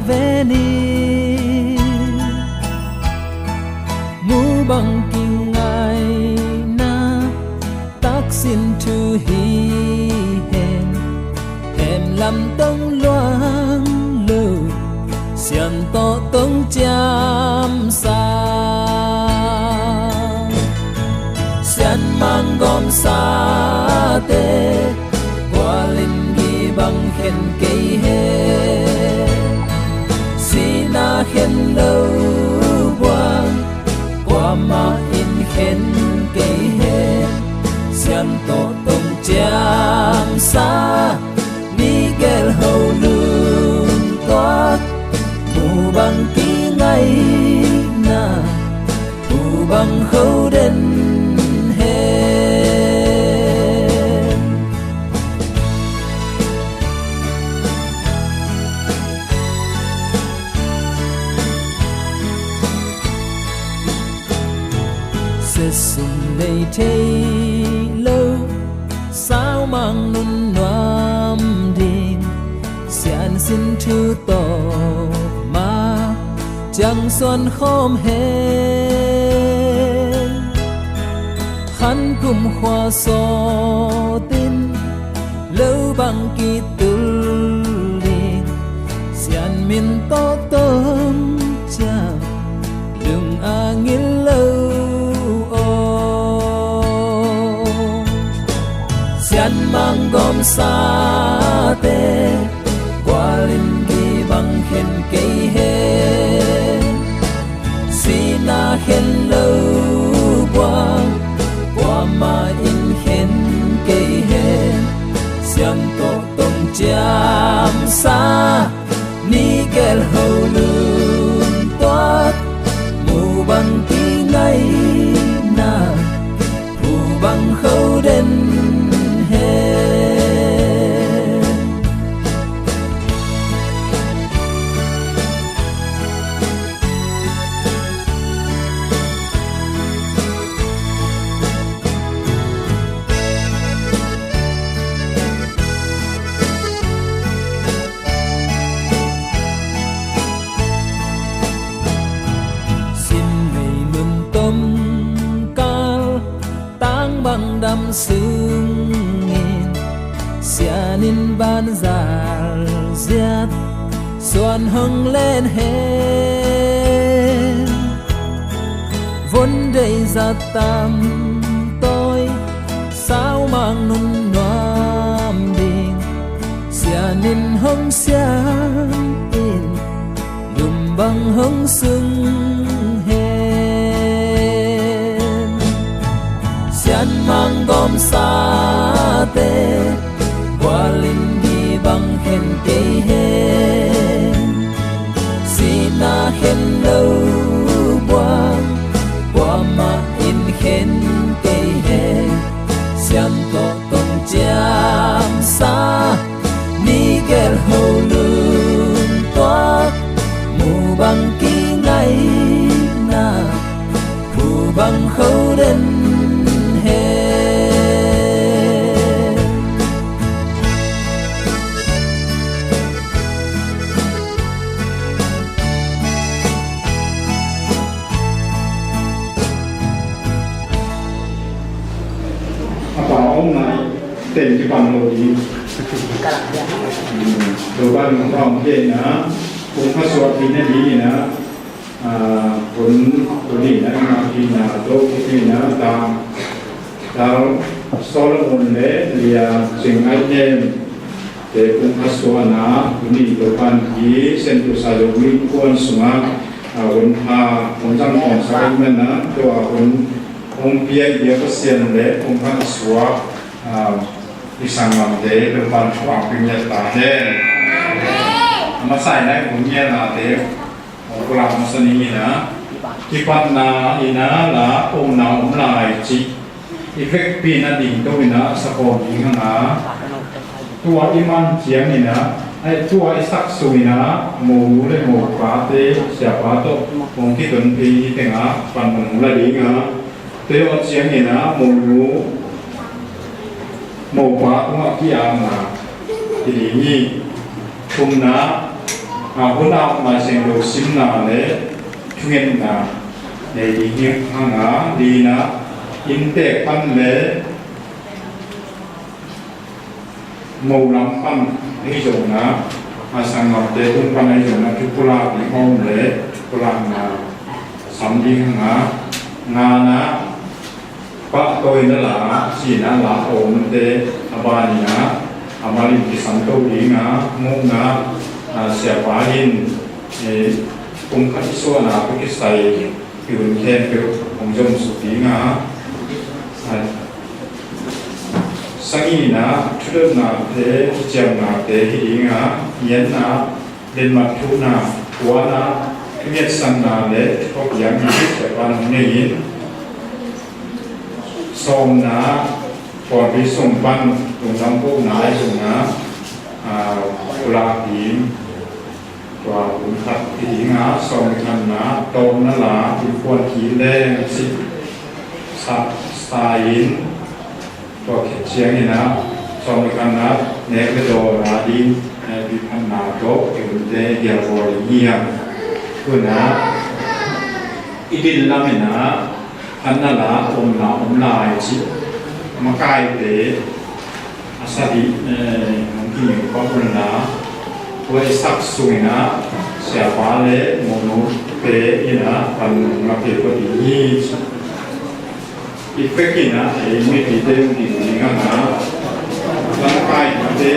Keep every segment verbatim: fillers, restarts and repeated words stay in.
Veni mu bang kingaina taksin thu hi hen. Hem lam tong luang lo, sian tawh tong ciamsa. Sian manggawmsate gualin gibang khen kei hen. Sihna khen lo buang kuamah in khen kei hen. Sian tawh tong ciamsa, ni gel ho lungtuak, mu bang kingaina, mu bang ho den hen. Sesum nei thei lo, saumang nun nuam ding, sian sin thu tawh ma ciang suan khawm hen. Khan kum khua sawtin lo bang kitul ding, sian min tawh tong ciam lung a ngil lo aw. Sian manggawmsate gualin gibang khen kei hen. Sihna khen lo buang kuamah in khen kei hen. Sian tawh tong ciamsa, ni gel ho lungtuak, mu bang kingaina, mu bang ho den hen. Sin vei mun tom kal, tang bang dam sungin, sian in ban zal ziat suan hong len hen. Vun dei zat tam tawi, saumang nun nuam ding, sian in hong siang in, lum bang hong sung hen. Sian manggawmsate gualin gibang khen kei hen. Sihna khen lo buang kuamah in khen kei hen. Sian tawh tong ciamsa, ni gel ho lungtuak, mu bang kingaina, mu bang ho den hen. A pa om nai, ten kipan lo ding. Lo ban nong pa om kei na, kong pha suak ding na ding na, a, kun, kun ni na, ma ki na, to ki na, ta, ta, Solomon le, lia, sing ai ten, te kong pha suak na, kun ni to pan ki, sen tu sa lo mi kuan sunga, a, kun pha, kun zang kong sa ai man na, to a kun, Hong piak bia Pasian le hong phat suak, ah, i sanggamte Topa'n thupha hong pia ta hen. A masa in hong ngian a te hong pulak masa ning in a, kipatna in a la omna om lai cih i vekpi in a ding to in a sa khawm ding hang a, tua i man ciang in a, ai tua i sak sung in a, monu le mopate siapa tawh hong kiton phei hi teng a pan hong la ding a, tua ciangin a monu mopa tungah ki-apna hi ding hi. Thumna, A hun a Lai Siangtho simna le thungetna nei ding hi hang a, lina inntek pan le mo lam pan ahi zongin a, a sanggamte tung pan ahi zongin a, thu pulak ding om le pulakna sam ding hang a, ngana pahtawi na la, cina la a omte a banin a, a malin kisam to ding a, muhna, a, siapa in, e, kum khat i suahna tawh kisai i hun khempeuh hong zomsuk ding a, a, sagihna thudotnate, kiciamnate hi ding a, ngiatna, letmat thuhna, kuana, thuneihsakna le thupiakna siapa hong nei in, sawmna, pawlpi sung pan lungdam kohna ahi zongin a, a, pulak ding, tua kum khat hi ding a, sawm le khatna, tawpna la, innkuan kik leng a cih sa, sa in, tua khit ciangin a, sawm le khatna, nek le dawn a ding, eh, biphatna tawh, i hunte, gialbawl ding hi hang. Tuna, i din lamin a, phatna la, omna, om lai cih, makaite, a sa dih, eh, hong kinging pah un la, tua i sak sungin a, siapa le monute in a, pan hong la pia pah ding hi. I pek in a, ei mipite hong ding ding a, lamkaite.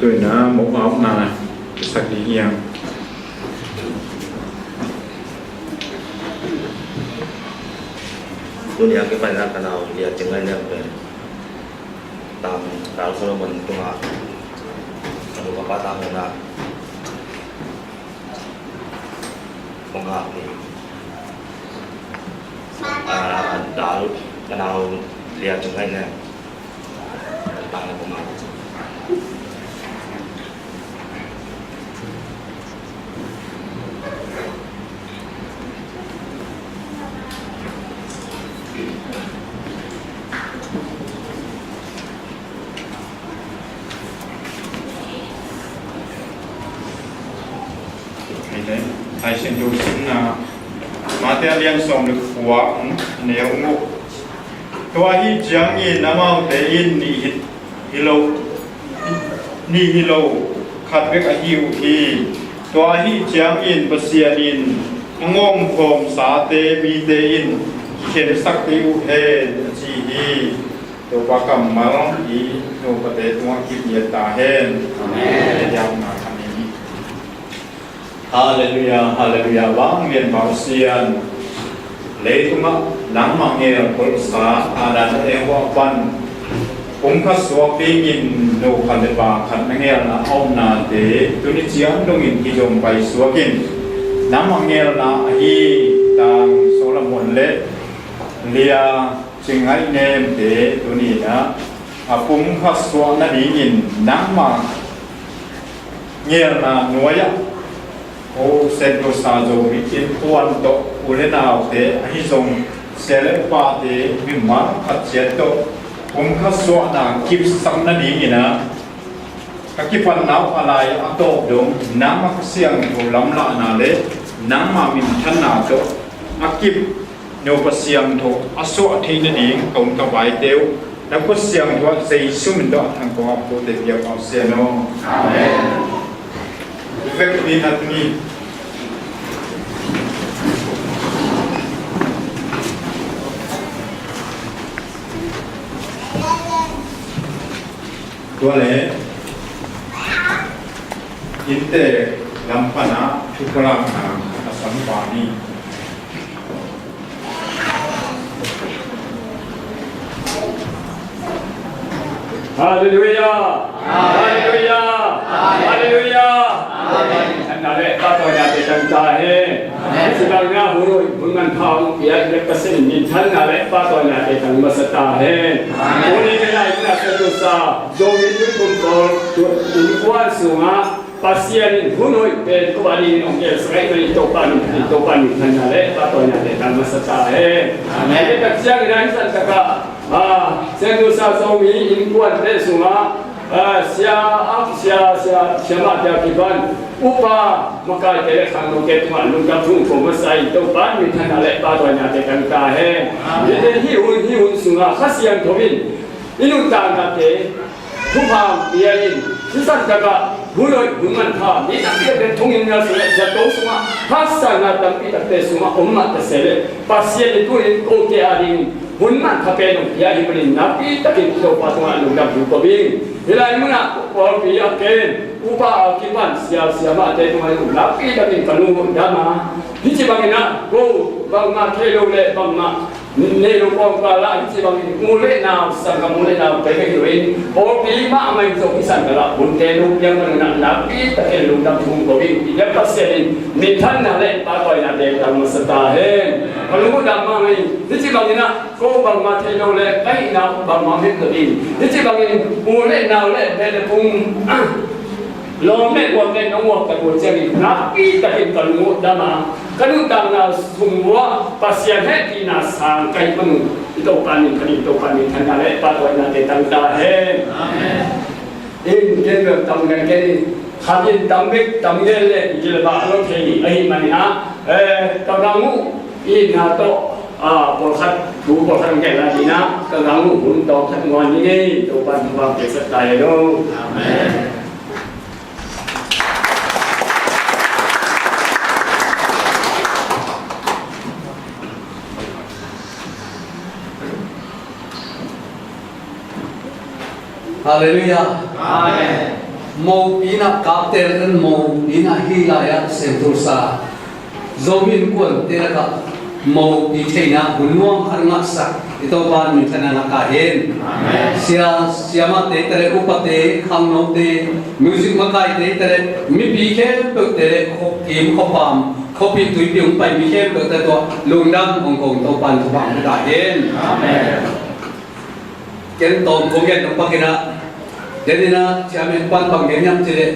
Tu-in ah mawh a omna sak ding hi hang. Tuni a kipan in ah ka nau Lia Cing Ngaih Neng pen tang Dal Solomon tungah ka nu ka pa tang hun ah kong ngak hi. Ah, Dal, ka nau Lia Cing Ngaih Neng. Amen. Lai Siangtho simna, Matthai a lian sawm le kua, a neu nguk. Tua ahih ciangin amaute in nih hi, hi lo, nih hi lo, khat bek ahi uh hi. Tua ahih ciangin Pasian in a ngawngkhawmsate mite in kikhensak kei uh hen, a ci hi. Topa kammal i nupate tungah kip ngiat ta hen. Amen. Halleluiah, halleluiah. Vanglianpa Pasian, leitungah nangmah ngelkolsa Adam le Eva pan pumkhat suak dingin nu khat le pa khat na ngelna a omnate tuni ciang dongin kizom paisuak in, nangmah ngelna ahi tang Solomon le Lia Cing Ngaih Nemte tuni-in ah a pumkhat suah nadingin nangmah ngelna nuai-ah, o, Sentosa Zomi Innkuan tawh u le naute ahi zong sia le upate mimal khat ciat tawh pumkhat suahna kipsak nadingin ah ka kipatna uh a lai a tawp dong nangmah Kha Siangtho lamlahna le nangmah minthanna tawh a kip nupa siangtho a suah theih nading ka hun ka vaite uh na khut siangtho ah Jesu min tawh a thang kong ap kote piak pau sian aw. Amen. Vekpi nat ni. Tua le innte lam pana thu ka lakna a sam pa ni. Halleluiah! Halleluiah! Halleluiah! Amen. Minthanna le pahtawina tangtak ta hen. Amen. Hih bangin hun hoih hun manpha hong pia i biak Pasian in minthanna le pahtawina tangtak masa ta hen. Amen. Tuni ka nai ka na sa tu sa Zomi Tuiphum Pawl Innkuan sungah Pasian in hun hoih pen ko a dingin hong gelsak ahih manin Topa min, Topa minthanna le pahtawina tangtak masa ta hen. Amen. Hih tak ciangin ah hih zan takah, ah, Sentosa Zomi Innkuante sungah, ah, sia, ah, sia, sia, siamahte a kipan upa makaite le khangnote tungah lungdam thu ko masa in Topa minthanna le pahtawina tangtak ta hen. Amen. Hih, hih hun, hih hun sungah Kha Siangtho in i nuntaknate thupha hong pia in, hih zan takah hun hoih hun manpha mi tampi takte thonginn sungah, zato sungah, haksatna tampi takte sungah om mah ta se leh, Pasian in tu-in kote a dingin hun manpha pen hong pia ahih manin nakpi takin Topa tungah lungdam thu ko ing. Hih lai munah pawlpi a ken upa a kipan sia, siamahte tungah nakpi takin ka lungdam a, hih ci bangin ah ko bangmah thei lo le bangmah nei lo kawmkal ah hih ci bangin u le nau, sanggam u le nau peuhmah hi lo in, pawlpi mahmah in zong hih zan takah hunte lo piang man un ah nakpi takin lungdam thu ko ing. I biak Pasian in minthanna le pahtawina tangtak masa ta hen. Ka lungdam mahmah in, hih ci bangin ah ko bangmah thei lo le ka hihna uh bangmah hong hih lo in, hih ci bangin u le nau le beh le phung, ah, lawm le gual pen nong uap tak uh ciangin nakpi takin ka lung uh dam a, ka nuntakna sung uah Pasian hehpihna sang ka hih man un i Topa min, ka min Topa minthanna le pahtawina tangtak ta hen. Amen. In ken bel tam ngen ken in, khat in tam bek tam ngen le i gil bah a lo thei ahih manin ah, eh, ka gang uh itna tawh, ah, pawlkhat thu pawlkhat hong gen lai ding a, ka gang uh hun tawm khat ngawn ding hi. Topa in thupha hong piaksak ta hen aw. Amen. Halleluiah. Amen. Mopi in ah kaptel in mopi in ah hih lai-ah semtulsa Zomi innkuante lakah mopi theihna hun nuam khat ngahsak i Topa in minthanna ngah ta hen. Amen. Sia, siamahte tale, upate, khangnote, music makaite tale, mipi khempeuhte le, khuakim khuapam, khuapi tuipi hong pai mi khempeuhte tungah lungdam hong ko, Topa in thupha hong pia ta hen. Amen. Ken tawm kong gen nop pakin ah, den in ah chairman pan bang gen hiam cih leh,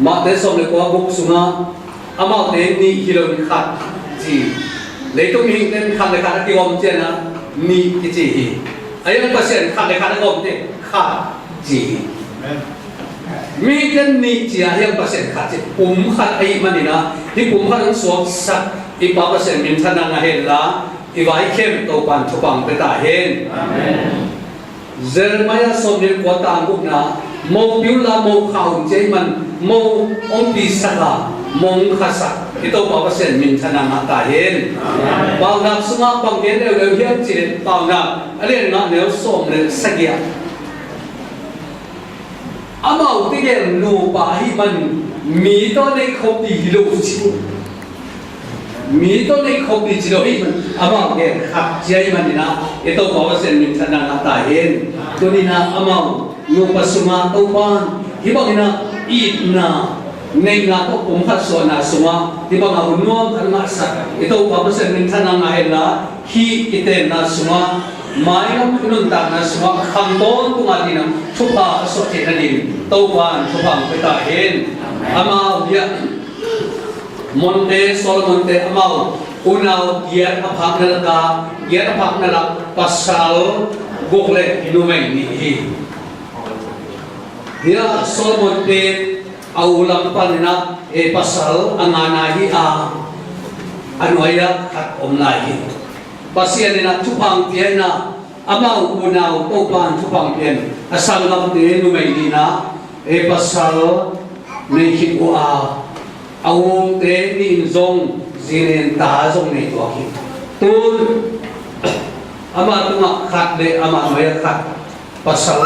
Mate sawm le kua guk sungah amaute nih hi lo in khat ci. Leitung mihingte in khat le khat a kigawm ciangin ah nih kici hi. A hiang Pasian khat le khat a gawmte khat ci hi. Mihingte in nih ci a, a hiang Pasian khat ci. Pum khat ahih manin ah, hih pum khat hong suaksak i Pa Pasian minthanna ngah hen la, i vai khempeuh Topa in thupha hong pia ta hen. Amen. Jeremiah sawm le kua, tang gukna, mopi un la, mo kha un ci ahih man, mo hong pisak a, mo hong khasak i Topa Pasian minthanna ngah ta hen. Amen. Paunak sungah bang gen leuleu hiam cih leh, Paunak a lian nga, neu sawm le sagih ah, amaute gel nupa ahih man, mi tawh neih khuapi hi lo ci. Mi tawh neih khuapi ci lo ahih man, amau gel khat ci ahih manin ah, i Topa Pasian minthanna ngah ta hen. Tuni in ah amau nupa sungah Topa in hih bangin ah itna, neihna tawh pum khat suahna sungah hih bangah hun nuam khat ngahsak i Topa Pasian minthanna ngah hen la, hih i tenna sungah maigam i nuntakna sungah khang tawntung a dingin ah thupha a suah theih nadingin Topa in thupha hong pia ta hen. Amau hiah Monte, Solomonte amau unau giat a phakna lakah, giat a phakna lak pasal guk le numei nih hi. Hiah Solomonte a u lam panin ah, e, pasal a ngana hi a, a nuai-ah khat om lai hi. Pasian in ah thupha hong pia in ah, amau unau Topa in thupha hong pia in, a sanggamte numei nih in ah, e, pasal nei khit uh a, a ute nih in zong zi nei in, ta zong nei tuak hi. Tun ama tungah khat le ama nuai-ah khat, pasal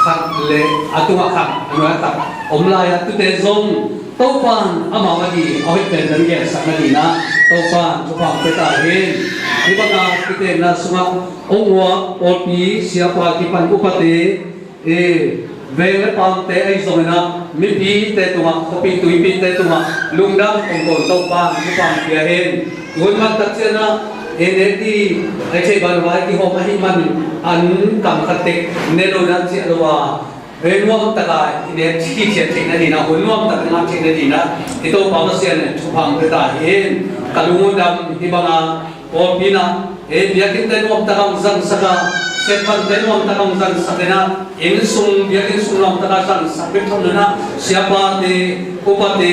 khat le a tungah khat, a nuai-ah khat om lai-ah, tute zong Topa in amau a di a hoih penpen gelsak nadingin ah Topa in thupha hong pia ta hen. Hih banga kiteenna sungah hong uak pawlpi, siapa kipan upate, e, veng le paamte ahi zongin ah, mipite tungah, khuapi tuipite tungah lungdam hong ko, Topa in thupha hong pia hen. Hun man tak ciangin ah, e, ne ti, a thei banban kihawm ahih manin an kam khat tek ne lo in ah ciah lo a, e, nuam takin i ne khit theih nadingin ah, hun nuam takin ngah theih nadingin ah i Topa Pasian in thupha hong pia ta hen. Ka lung uh dam, hih banga pawlpi in ah, e, biakinn te nuam takin hong zangsak a, siatvan te nuam takin hong zangsak in ah, inn sung, biakinn sung nuam takin zangsak bek tham lo in ah, siapate, upate,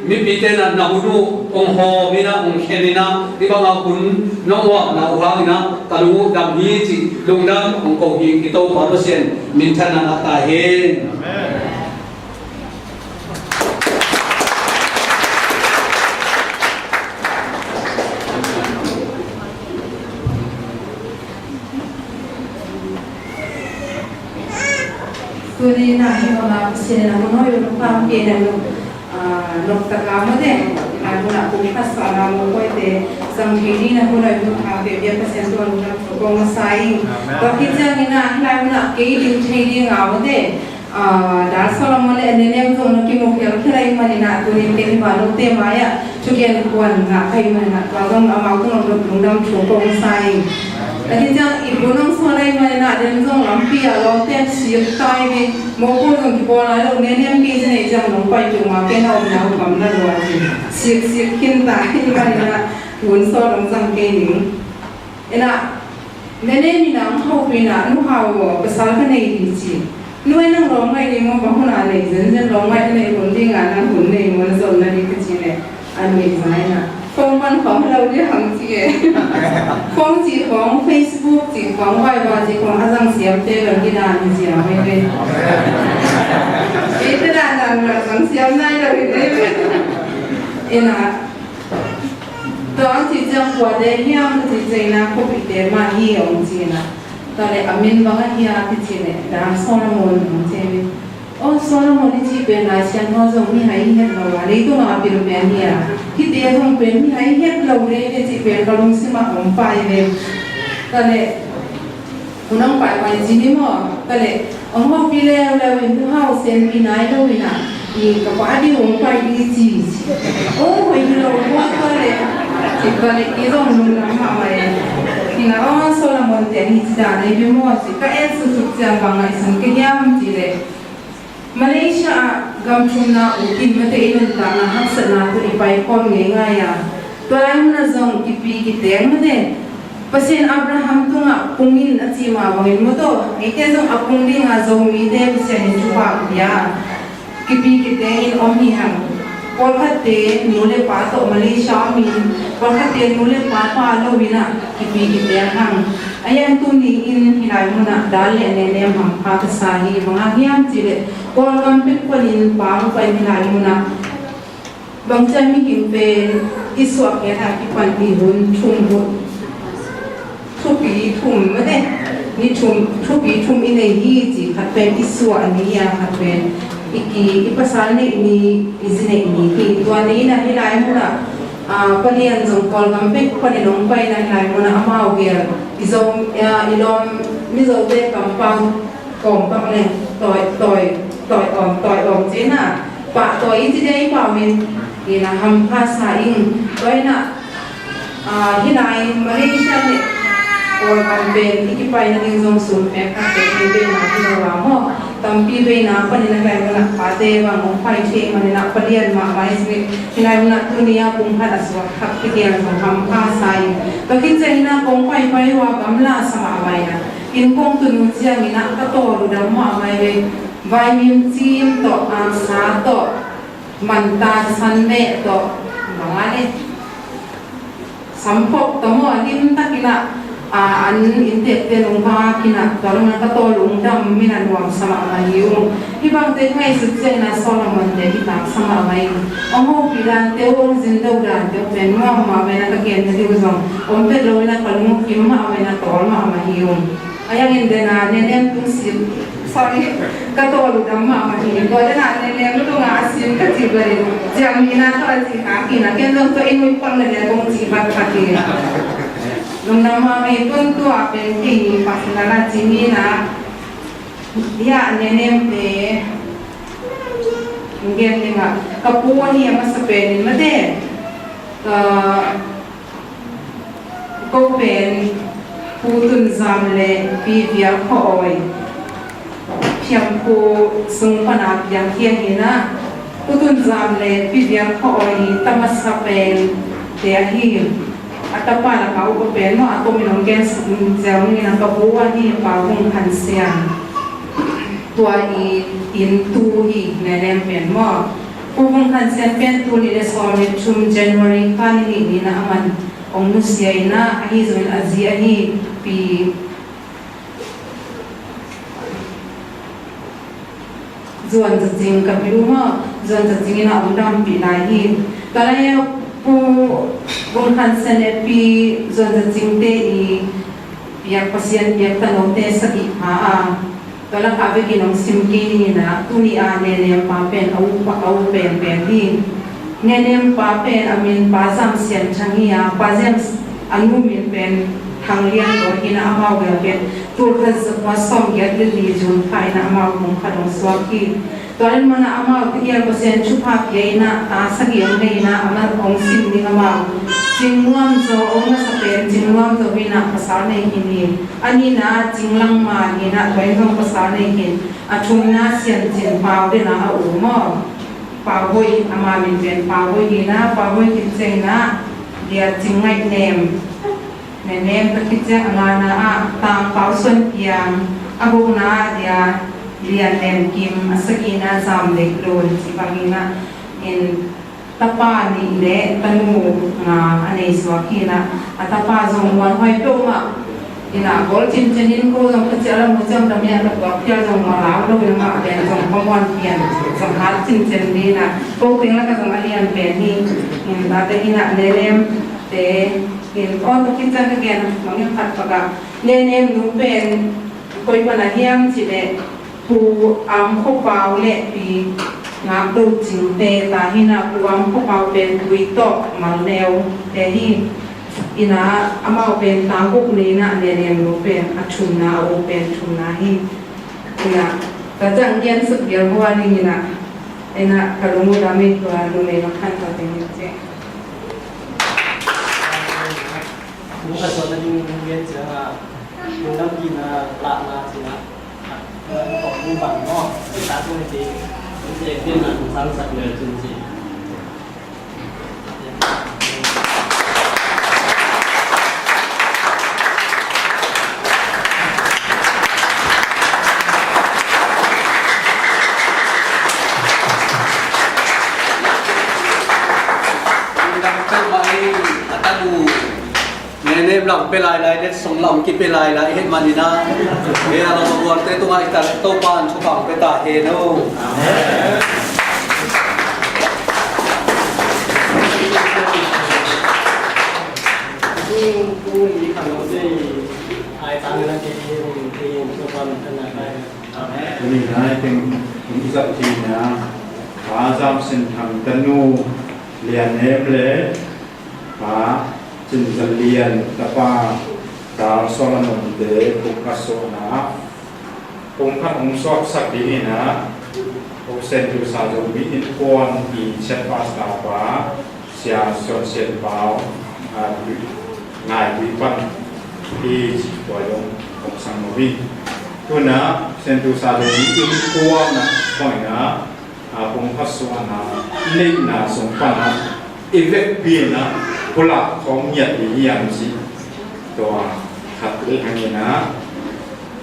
mipite in ah na hun uh hong hawm in ah, hong khen in ah, hih banga hun nong uakna uh hangin ah ka lung uh dam hi cih lungdam hong ko hi ing. I Topa Pasian minthanna ngah ta hen. Amen. Tuni in ah hih banga Pasian in ah hun hoih uh hong pia in ah, ah, noptak a mawte, i lai munah kum khat suahna mawkawite zang thei dingin ah hun hoih uh hong pia, Pasian tungah lungdam thu kong masa ing. Amen. Tua khit ciangin ah hih lai munah kei ding thei ding a mawte, ah, Dal Solomon le a nenem zong na kimu khial khia ahih manin ah, tuni in ken hih vannote mai-ah thugen kuan ngah ka hih manin ah, tua zong amau tungah lungdam thu kong sa ing. Tua hi ciang i bu nong suan ahih manin ah, den zong lampi ah lawmte in sik tai ve, mopawl zong kibawl lai lo, nenem kei ci, neih ciang nong pai tung a, ken a omna uh kam na lua ci, sik sik khin ta ahih manin ah, hun sawt hong zang kei ning. Ina, nenem in ah hong hopih in ah, Nu Hau aw, pasal ka nei hi ci. Nu aw, nang lawm ngaih ding maw, bang hun a nei zenzen, lawm ngaih ka neih hun ding a, nang hun nei maw, na zon na ding ka ci leh, a nuih zai in ah, phone pan khawng lo ding hang ci e. Phone cih khawng, Facebook cih khawng, Viber cih khawng, a zang siamte lo ding a, mi ci a, mai ve. Eite dan dan lo zang siam nai lo ding ve. Ina, tua hong cih ciang kua te hiam ka cih ciangin ah, khuapite mah hi hong ci in ah. Tua leh a min bang ahi hiam ka cih leh, Dam Solomon hong ci hi. Aw, Solomon i cih pen Lai Siangtho zong mihai i het lo a, leitung a pil pen hi a, hihte zong pen mihai i het lo rei ve cih pen ka lungsim ah om pai ve. Ka leh, hun hong pai pai ci ni maw, ka leh, hong hopih leuleu in, tu hau sen pi nai lo in a, i ka pa ding hong pai ding ci. Aw, hoih hi lo maw, ka leh, ci ka leh, i zong lungdam mahmah e. Hi na, aw, Solomon te hi ci dan ei ve maw ci, ka en suksuk ciang bang ngaihsun ka hiam cih leh, Malaysia ah gam thumna uh in mate i nuntakna haksatna tawh i paikhawm ngeingai a, tua lai munah zong kipi kiteng mate Pasian Abraham tungah pung in a ci mah bangin maw, tua eite zong a pung ding a, Zomite Pasian in thupha pia kipi kiteng in om hi hang. Pawlkhatte nu le pa tawh Malaysia om in, pawlkhatte nu le pa pa lo in a kipi kiteng hang. A yang tuni in hih lai munah dal le nenem hampha ka sa hi, bang hang hiam cih leh Kawlgam pek panin pa hong pai hih lai munah bangcia mihing pen i suah khiat a kipan i hun thum hun, thupi thum mate, ni thum, thupi thum i nei hi ci, khat pen i suah ni a, khat pen i ki, i pasal neih ni, i zi neih ni hi. Tua ni in a hih lai munah, a, Pa Lian zong Kawlgam pek panin hong pai in a hih lai munah amau gel i Zo, a, i lawm Mizote kampau kawm bang le tawi, tawi, tawi awm, tawi awm ci in a, pahtawi i ci dia i pau in, in a hampha sa ing. Tua in a, a, hih lai Malaysia le Kawlgam pen i kipai nading zong sum pek khat pek hi veina hi lo a maw. Tampi veina panin a hih lai munah pate bang hong pai thei manin a Pa Lian mahmah i ci, hih lai munah tuni a pung khat a suak khat kitiang zong hampha sa ing. Tua khit ciangin a kong paipai uh a gamla sa mahmah in a, inn kong tun uh ciangin ah ka tawl uh dam mahmah hi ve. Vaimim cim tawh, angsa tawh, manta san meh tawh, bang a le, samphok tawh maw, a lim takin ah, a, an inntekte nung vak in ah, tua lam ah ka tawl uh dam in a nuamsa mahmah hi ung. Hih bangte ngaihsut ciangin ah Solomon te hi taksa mahmah in, hong hopih dante uh, hong zin do dante uh pen nuam mahmah in ah ka genna ding uh zong om phet lo in ah ka lung uh kim mahmah in ah tawl mahmah hi ung. A yang in den a nenem tung sim, sorry, ka tawl uh dam mahmah hi. Tua den a nenem tung a sim ka cih bel in, ciang mi na tawh a cih kha hi na, ken zong tua in uh i pang nenem kong cih vat kha hi. Lungdam mahmah hi. Tun tua pen kei personal a ci ni na, hia nenem te gen ding a, ka pu ahi a masa pen in mate, ka ko pen Pu Tun Zam le Pi Vial Khua Awi, Phiamphu sung pana piang hi a hi na, Pu Tun Zam le Pi Vial Khua Awi hi ta masa pen te ahi. A tapa lakah upa pen maw, a tomin hong gen ziau ning in a, ka pu ahi Pa Vung Khan Sian. Tua i inn tu hi, nenem pen maw. Pu Vung Khan Sian pen tul nih le sawm le thum January kha ni nih ni in a man hong nusia in a, ahi zongin a zi ahi Pi Zuan Za Cing ka pi uh maw, Zuan Za Cing in a hong dampih lai hi. Tua lai a Pu Vung Khan Sian le Pi Zuan Za Cing te i piak, Pasian piak tanote sagih pha a, tua lakah vekin hong sim kei ni in a, tuni a nenem pa pen a upa, a u penpen hi. Nenem pa pen a min Pa Zam Sian Thang hi a, Pa Zam, a nu min pen Thang Lian Tawi hi in a, amau gel pen tul khat za kua sawm giat le li June kha in a amau kum khat hong suak hi. Tua leh mana amau tegel Pasian thupha pia in a, ta sagih hong nei in a, amah hong sim ding amau. Cing nuam zo, hong masa pen cing nuam zo hi in a, pasal nei khin hi. A nihna Cing Lang Ma hi in a, tua in zong pasal nei khin. A thumna Sian Cin Pau den a, a u maw. Pau Hoih, ama min pen Pau Hoih hi in a, Pau Hoih khit ciang in a, dia Cing Ngaih Nem. Nenem ta khit ciang a ngana ah Tang Pau Suan Piang, a gukna ah dia Lian Nem Kim, a sagihna Zam Lek Lun, ci bang hi in a, in tapa nih le tanu nga a nei suak hi in a, a tapa zong muanhuai peuhmah in a, gol cincin in ko zong ka ciah lam uh ciang tam hi a, ka tuak phial zong muan lau lo in a, mah pen zong ka muan pian zong hat cincin ding in a, ko teng lakah zong a lian pen hi. In tate hi in a, Nenem te in, aw, tua khit ciang ka gen mangin khat pakah, Nenem nu pen koi pan a hiam cih leh, Pu Am Khua Pau le Pi Ngak Do Cing te ta hi in ah, Pu Am Khua Pau pen Tuitawk Malneu te hi in ah, amau pen ta guk nei in ah, Lian Nem nu pen a thumna, a u pen thumna hi in ah, ka zang gen suk gel hua ding in ah, in ah ka lung uh dam in, tua numei bang khat tawh teng in ci. Pu Kha Suan na ding gen ciang a, pu nam kina lahna cina, kong pu bang maw, kita tu ni ci, ci, ci, na sang sak le cin ci. Lam peuhmah in a tanu, Nenem lam pia lailai, netsong lam kipia lailai, het manin ah, hei a lam a buante tungah i ta leh Topa'n thupha pia ta hen aw. Amen. Tuni nai teng i zat hi na, Pa Zam Sin Thang tanu Lian Nem le Pa Cin Za Lian tapa Dal Solomon te pumkhat suahna, pumkhat hong suaksak ding in ah, Pu Sen Tu Sa Zo mi innkuan i chiat pastor pa Sia Suan Sian Pau, a, Ngaitui pan hi ci, tua zong kong sang lo hi. Tu in ah Sen Tu Sa Zo mi innkuan ah, tua in ah, a, pumkhat suahna neihna sung pan ah i vekpi in ah pulak khawm ngiat ding hiam ci. Tua khat le hang in ah,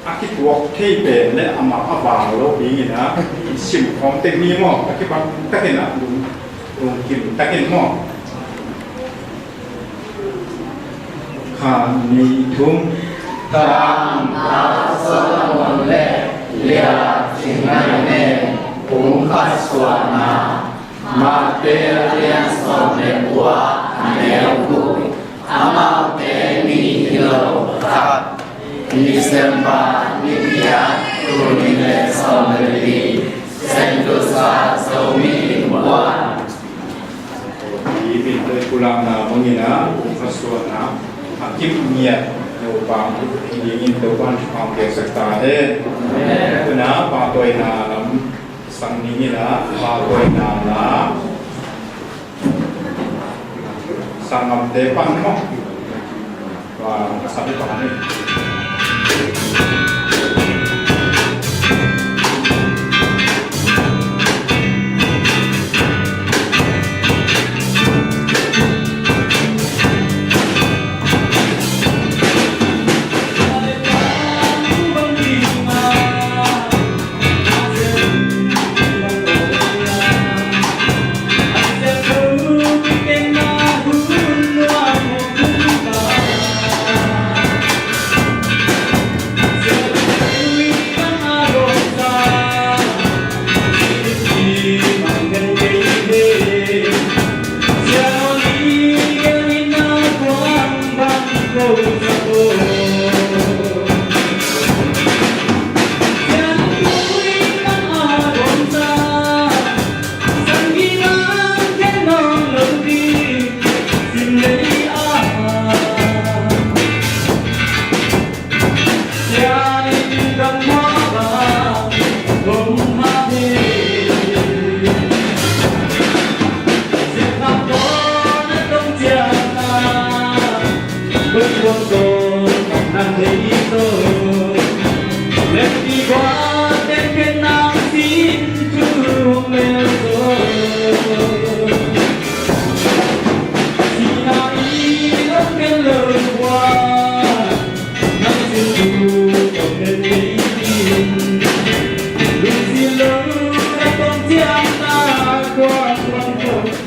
a kituak thei pen le amah a vang lo ding in ah, i sim khawm teng ni maw, a kibang takin ah, lung, lungkim takin maw. Kha, nih, thum. Tang, Dal Solomon le Lia Cing Nai Nen pumkhat suahna, Mate a lian sawm le kua, a neu guk, amaute nih hi lo khat. December ni giat, tul nih le sawm le li, Sentosa Zomi Innkuan. I min toi pulakna bangin a, pumkhat suahna a kip ngiat, no bang, i dingin Topa'n thupha piaksak ta hen. Tuna, pahtawi na lam sang ding in a, pahtawi na la. Sanggamte pan maw. Wa, sa te pan ni.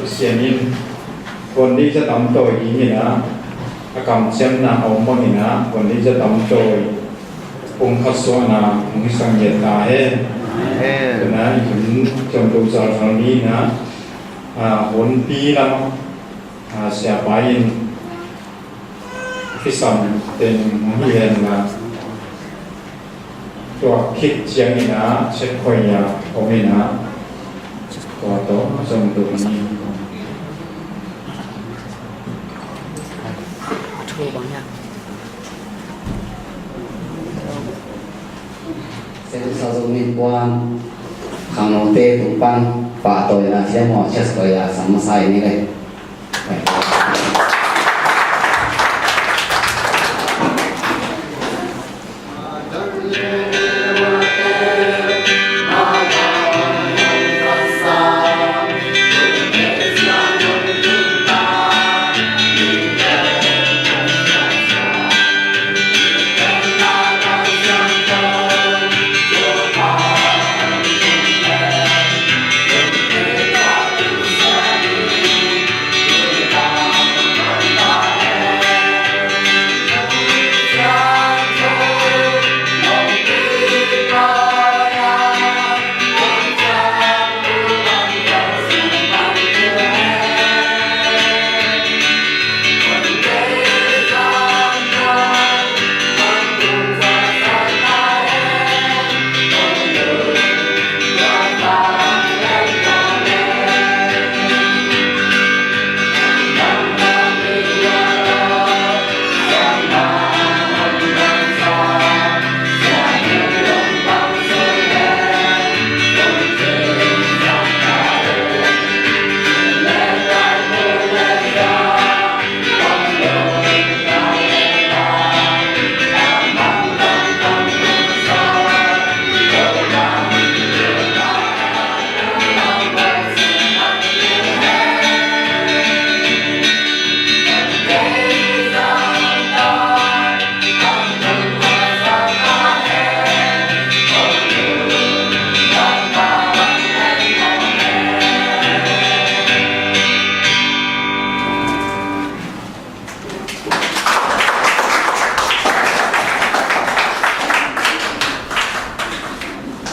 Pasian in, hon dih za tam tawi ding in a, a kamciamna a om bangin a, hon dih za tam tawi, pumkhat suahna hong hisak ngiat ta hen. Amen. Tuna i hun ciamteh zalzal ni in a, a, honpi lam, a, siapa in kisam teng hong hi hen la. Tua khit ciangin ah Chekhoia om in ah tua tawh zong tung ni. Thu bang hiam? Sen sa zo min puan khangnote tung pan pahtawina hiam maw, Chekhoia sang masa in ni le.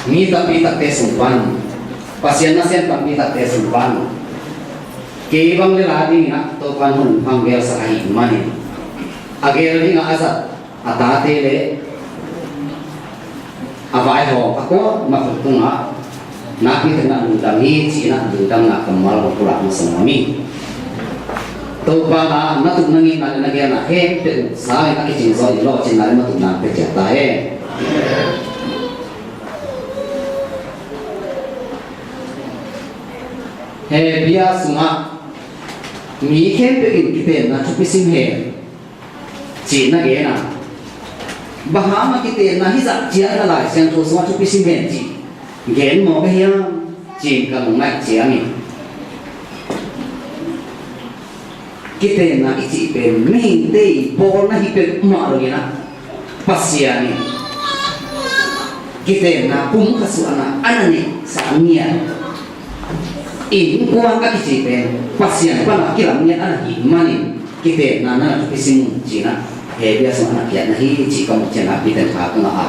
Mi tampi takte sung pan, Pasian nasem tampi takte sung pan, kei bang le la dingin ah Topa'n hun hong gelsak ahih manin, a gel dingah a zat a tate le a vaihawm a kuamah khut tungah nakpi takin ah lungdam hi ci-in ah lungdamna kammal hong pulak masa nuam hi. Topa na, na tup na ngimna le na gelna khempeuh sangin a kicing zawh in lawhcinna le na tupna pia ciat ta hen. He bia sungah mi khempeuh in kitenna thupi sim hen cih na gen a, bang hang a kitenna hizah ciang na Lai Siangtho sungah thupi sim hen cih gen mawk a hiam ci-in ka lungnaih ciangin, kitenna i cih pen mihingte i bawlna hi peuhmah lo in ah, Pasian in kitenna pumkhat suahna a na neihsa ngiat innkuan a kici pen Pasian pana kilam ngiat a na hih manin kitenna na na thupi sim un ci-in ah Hebru sungah a na piakna hi cih ka muh ciangin ah Peter in tha ka ngah a,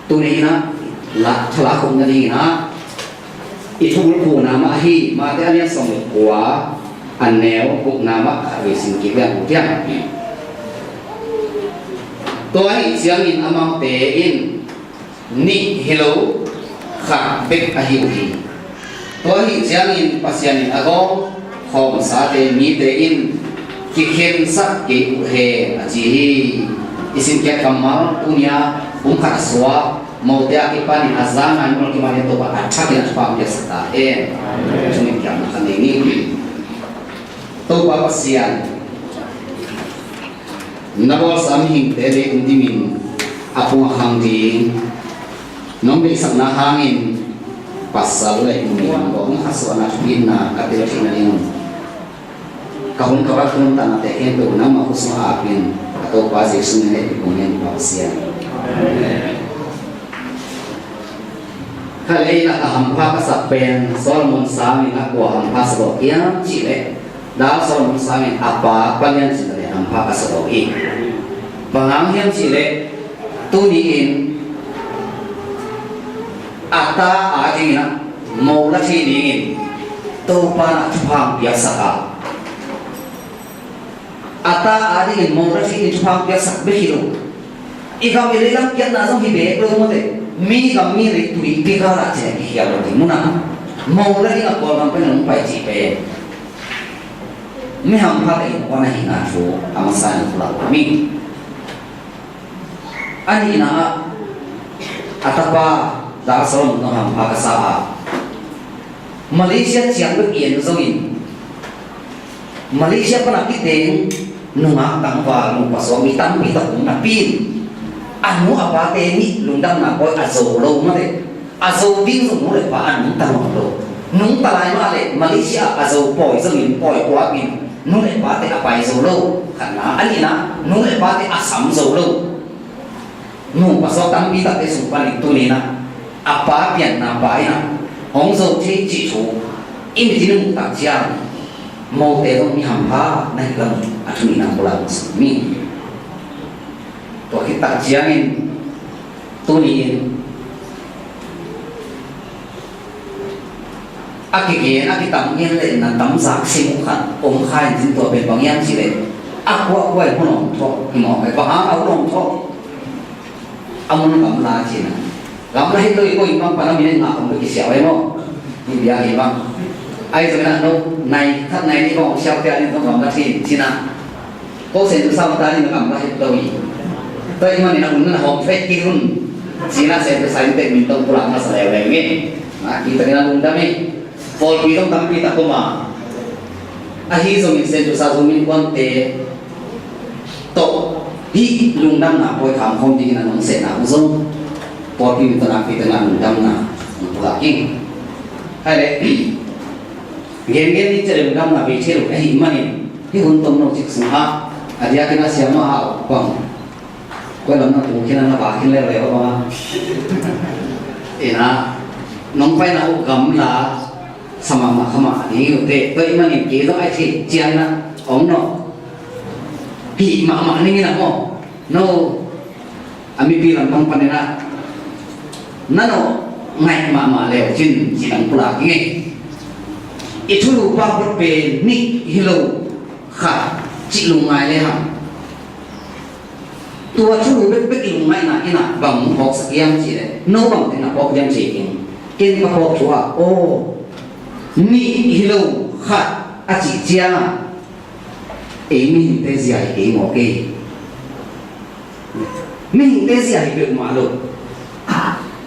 tuni in ah la thalak khop nadingin ah i thubulphuna mah ahi Mate a lian sawm le kua, a neu gukna mah khatvei sim kik lian uh tiang. Tua ahih ciangin amaute in nih hi lo, khat bek ahi uh hi. Tua ahih ciangin Pasian in a gawm khawmsate mite in kikhensak kei uh hen a ci hi. I simkhiat kammal tuni-a pumkhat a suak mote a kipanin a za ngai mual kimanin Topa a thakin a thupha piaksak ta hen. Thungetna khat nei ni. Topa Pasian, na bawlsa mihingte leitung dimin a pung a khang ding nong deihsakna hangin pasal le nu in bawlna a suahna thupitna ka tel theih nadingun ka hun ka vat ka nuntaknate khempeuh nangmah khut sungah apin ka Topa Jesuh min in hehpih kong ngen, Topa Pasian. Kha lei in a hampha ka sak pen Solomon sangin a kua hampha sa lo hiam cih leh, Dal Solomon sangin a pa Palian Cin le hampha ka sa lo hi. Bang hang hiam cih leh, tuni in a ta adingin a mo la thei dingin Topa in a thupha piaksak a, a ta adingin mo la thei dingin thupha piaksak bek hi lo. I gam i lei lam kiatna zong hi bek lo mawte. Mi gam mi lei tui pi kal ah ci-in kikhial lo ding munah, mo la ding a Kawlgam pen hong pai cih pen mi hampha te innkuan ahihna thu a masa in pulak mi. A nihna ah a tapa Dar Solomon zong hampha ka sa a, Malaysia ciang bek i en zongin, Malaysia pan a kiteng nungak tangval nupa suak mi tampi tak om napi in, a nu a pate nih lungdamna pawi a zo lo mate. A zo ding zong nu le pa a nungta nawn lo. Nungta lai mah le Malaysia a zo pawi zongin, pawi puak in, nu le pate a pai zo lo. Khatna, a nihna, nu le pate a sam zo lo. Nupa suak tampi takte sung panin tuni-in ah a pa pianna pa in ah hong zo thei cih thu i mitin i muh tak ciang, mote zong mi hampha na hi lam a thu nihna pulak sung mi. Tua khit tak ciangin tuni-in a kigen a kitam ngen le na tam zak sim uh khat om kha in cin, tua pen bang hiam cih leh a kuakua in hun hong thawh hi mawk, bang hang a hun hong thawh, a mun gamla cihna. Gamla hi lo i ko in bang pan a minute nga om lo kisiau ai maw? Hi bia hi bang. Ai zong na no nai khat nai nih bang hong siau te a ding zong gamla thei cihna. Ko Sentosa mata ding na gamla hi lo hi. Tua ahih manin a hun na hong thei kik un cihna Sentosa in tek min tong pulak masa leuleu nge. Na kita kina lungdam hi. Pawlpi zong tampi tak om a, ahi zongin Sentosa zong innkuante tawh hih lungdamna pawi kham khawm dingin a nong sehna uh zong pawlpi mi tawh nakpi tak a lungdamna pulak ing. Hai le, gengen ni cih lungdamna bei thei lo ahih manin hih hun tom no cik sungah a diakin a siamah a bang koi lam na tung khin a na ba khin leuleu a bang a. Ina nong paina uh gamla sa mahmah kha mah ding uh teh, tua ahih manin kei zong a thei ciangin a om no. Hih mahmah ning in a maw, no a mipi lam pang panin a na no ngaih mahmah leu cin ci dang pulak ing ei. I thulu pa phot pen nih hi lo khat cih lungngai le hang. Tua thulu bekbek i lungngaihna in ah bang hong phawksak hiam cih leh, no bang teng a phawk hiam ci ing. Ken ka phawk thu ah, aw, nih hi lo khat a cih ciang ei mihingte zia hi kei maw kei. Mihingte zia hi peuhmah lo.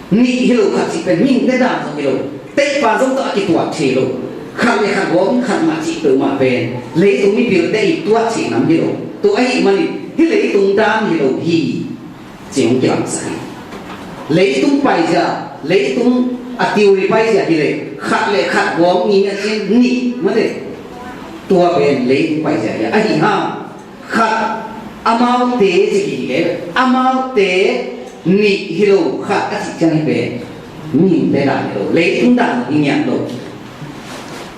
Nih hi lo khat cih pen mihingte dan zong hi lo. Teihpa zong tawh a kituat thei lo. Khat le khat gawm khat mah cih peuhmah pen leitung mipilte i tuat theih nam hi lo. Tua ahih manin hih leitung dan hi lo hi ci hong kilangsak hi. Leitung paizia, leitung a theory paizia hi le khat le khat gawm ngi a cin nih mate. Tua pen leitung paizia hi a, ahi hang khat amaute ci hi le, amaute nih hi lo khat a cih ciang hi pen mihingte dan hi lo, leitung dan hi ngiat lo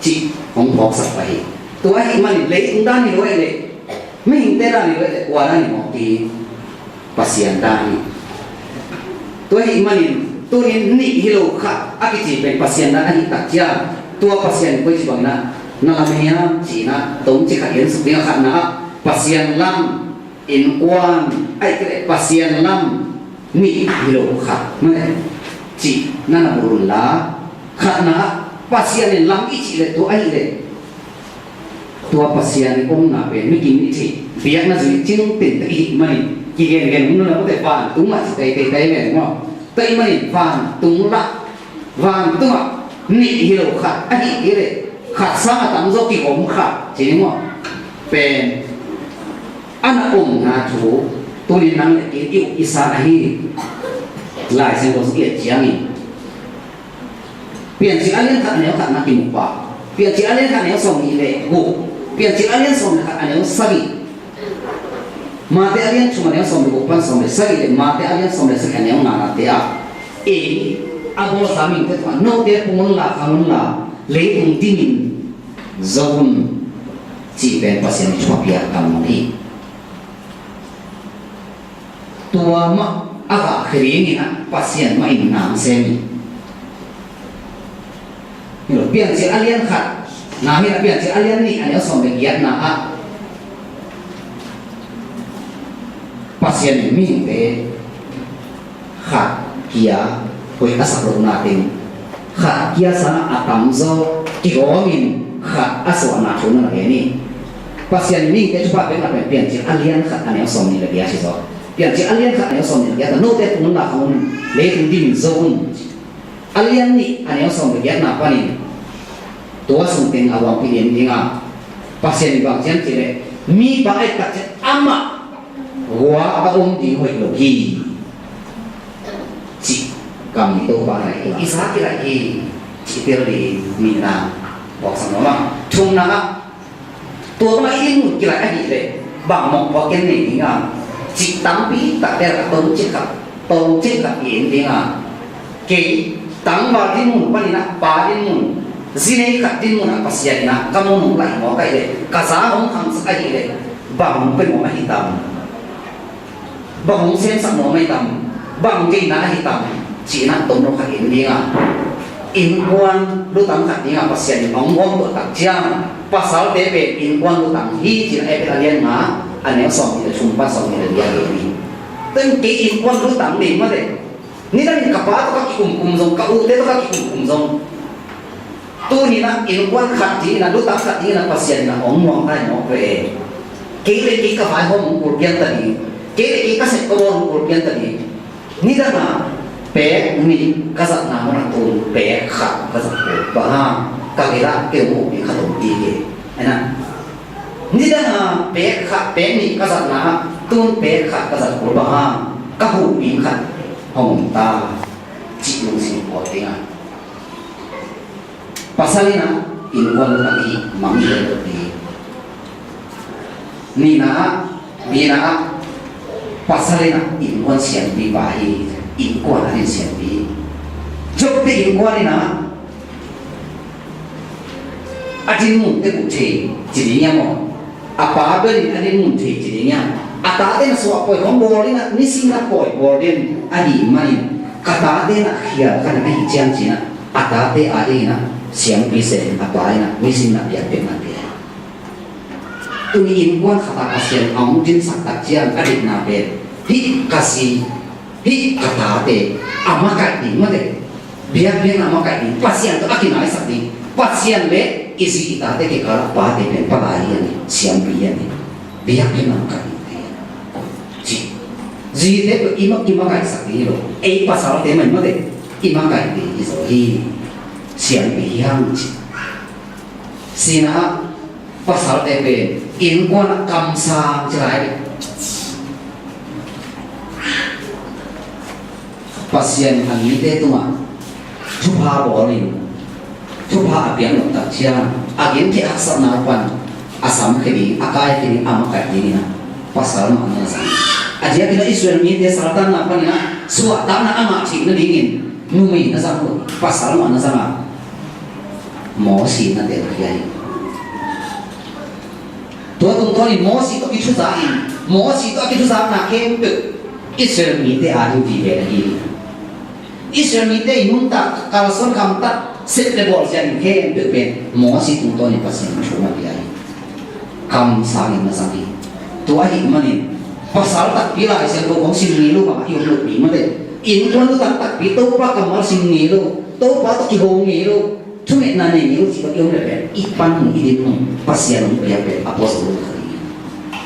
cih hong phawksak pah hi. Tua ahih manin leitung dan hi lo ahih leh, mihingte dan hi lo ahih leh, kua dan hi mawk hi? Pasian dan hi. Tua ahih manin tunin nih hi lo khat a kici pen Pasian dan ahih tak ciang, tua Pasian koi ci bangin ah na lam hiam ci-in ah tawmcik khat en suk ding a, khatna ah Pasian lam, innkuan, ahih kei leh Pasian lam nih hi lo khat mah cih na na bul un la, khatna ah Pasian in lam i cih leh tua ahih leh tua Pasian i omna pen mi kim i thei biakna zui cingtin ta i hih manin kigengen hun la mate, vantung ah ci teitei tai men maw? Tua ahih manin vantung lah, vantungah nih hi lo khat ahih kei leh khat sang a tamzaw kigawm khat ci ni maw? Pen a na omna thu tunin nang le kei i uk i san ahi. Lai Siangtho sung i et ciangin Piancil a lian khat a neu khatna kimu pah. Piancil a lian khat a neu sawm nih le guk. Piancil a lian sawm le khat a neu sagih. Mate a lian thum a neu sawm le guk pan sawm le sagih le Mate a lian sawm le sagih a neu nganate ah, ei a bawlsa mihingte tungah note pung unla khang unla leitung dingin zo un cih pen Pasian i thu a piak kammal hi. Tua mah a gah khia dingin ah Pasian mah in na sem hi. Hi lo, Piancil a lian khat na hi a, Piancil a lian nih a neu sawm le giatna ah Pasian in mihingte khat kia hoih a sak lohna teng, khat kia sangah a tamzaw kigawmin khat a suahna thu na gen hi. Pasian in mihingte thupha pekna pen Piancil a lian khat a neu sawmnih le giat hi zaw. Piancil a lian khat a neu sawmnih le giat ah, note tungna khawng un, leitung dimin zo un. A lian nih a neu sawm le giatna panin tua sung teng a huampi lian ding a, Pasian in bang ci hiam cih leh, mipa a et tak ciang amah hua a om ding hoih lo hi, cih kam Topa laih hi. Isaac kilaih hi, cih tel ding nihna, bawlsak nuam a. Thumna ah, tua bang i dinmun kilaih ahih leh bang mawhpuak ken nei ding a, cih tampi takte lakah tawmcik khat, tawmcik khat i en ding a, kei tangval dinmun panin ah, pa dinmun, zi nei khat dinmun ah Pasian in ah ka mu nong laih mawk ahih leh, ka za hong khangsak ahih leh, bang hong pia nuam ahi tam? Bang hong semsak nuam ahi tam? Bang geina ahi tam? Cih na tom lo khat en ding a, innkuan lutang khat ding a Pasian in hong guangtuah tak ciang, pasalte pen innkuan lutang hi cih na Efesa a lian nga a neu sawmnih le thum pan sawmnih le li a gen hi. Tua in kei innkuan lutang ding mah teh, nidangin ka pa tawh ka kikumkum zong, ka ute tawh ka kikumkum zong, tuni-in ah innkuan khat dingin ah, lutang khat dingin ah Pasian in ah hong muang tai mawk ve. Kei le kei ka vaihawm hong kul pian ta ding, kei le kei ka sep ka bawl hong kul pian ta ding. Nidang a pek nih ka zatna mun ah tun pek khat ka zat kul. Bang hang? Ka gei-ah kei hong up ding khat om kei. Nidang a pek khat, pek nih ka zatna ah tun pek khat ka zat kul. Bang hang? Ka huh ding khat hong om ta, cih lungsim kul ding a. Pasal in ah innkuan lutang hi, mang hi lo hi. Nihna ah, nihna ah, pasal in ah innkuan siampipa hi, innkuan a din siampi hi. Job te innkuan in ah a dinmun teh uh thei ci ding hiam maw? A pa bel in a dinmun thei ci ding hiam? A tate na suah pawi khawng bawl in ah, nisim na pawi bawl den ahih manin, ka tate na khial ka na ahih ciang ci-in ah, a tate a dingin ah siampi sem, a pa in ah nisim na biakpiakna pia. Tuni innkuan khat ah Pasian a hong dinsak tak ciang a dikna pen, hih ka zi, hih ka tate a makaih ding mah teh, biakpiakna a makaih ding, Pasian tawh a kinaisak ding, Pasian le i zi i tate kikal ah pate pen palai hi a ni, siampi hi a ni, biakpiakna a makaih ding hi a ni, ci. Zite tawh i ma-, i makaihsak ding hi lo, ei pasalte mah in mah teh i makaih ding hi zaw hi, siampi hi hang ci. Sihna ah, pasalte pen innkuan ah kamsang ci lai. Pasian a mite tungah thupha bawlin, thupha a piak nop tak ciang a genkhia haksatna pan a samkhia ding, a kaikhia ding, a makaih dingin ah pasal mah na zang. A diakin ah Israel mite saltanna panin ah suahtakna a ngah theih nadingin numei na zang lo, pasal mah na zang a, Mosi na telkhia hi. Tua tungtawnin Mosi tawh kithuzak in, Mosi tawh a kithuzakna khempeuh Israel mite a ding vive na hi. Israel mite i nuntak, kalsuan, gamtat, sep le bawl zia ding khempeuh pen Mosi tungtawnin Pasian in thu na pia hi. Kamsangin na zang hi. Tua ahih manin pasal takpi Lai Siangtho hong sim ngei lo bangah i om loh ding mah teh, innkuan lutang takpi, Topa kammal sim ngei lo, Topa tawh kiho ngei lo, thungetna nei ngei lo cih bang i om leh pen, i panmun, i dinmun, Pasian hong piak pen a puas lo kha ding hi.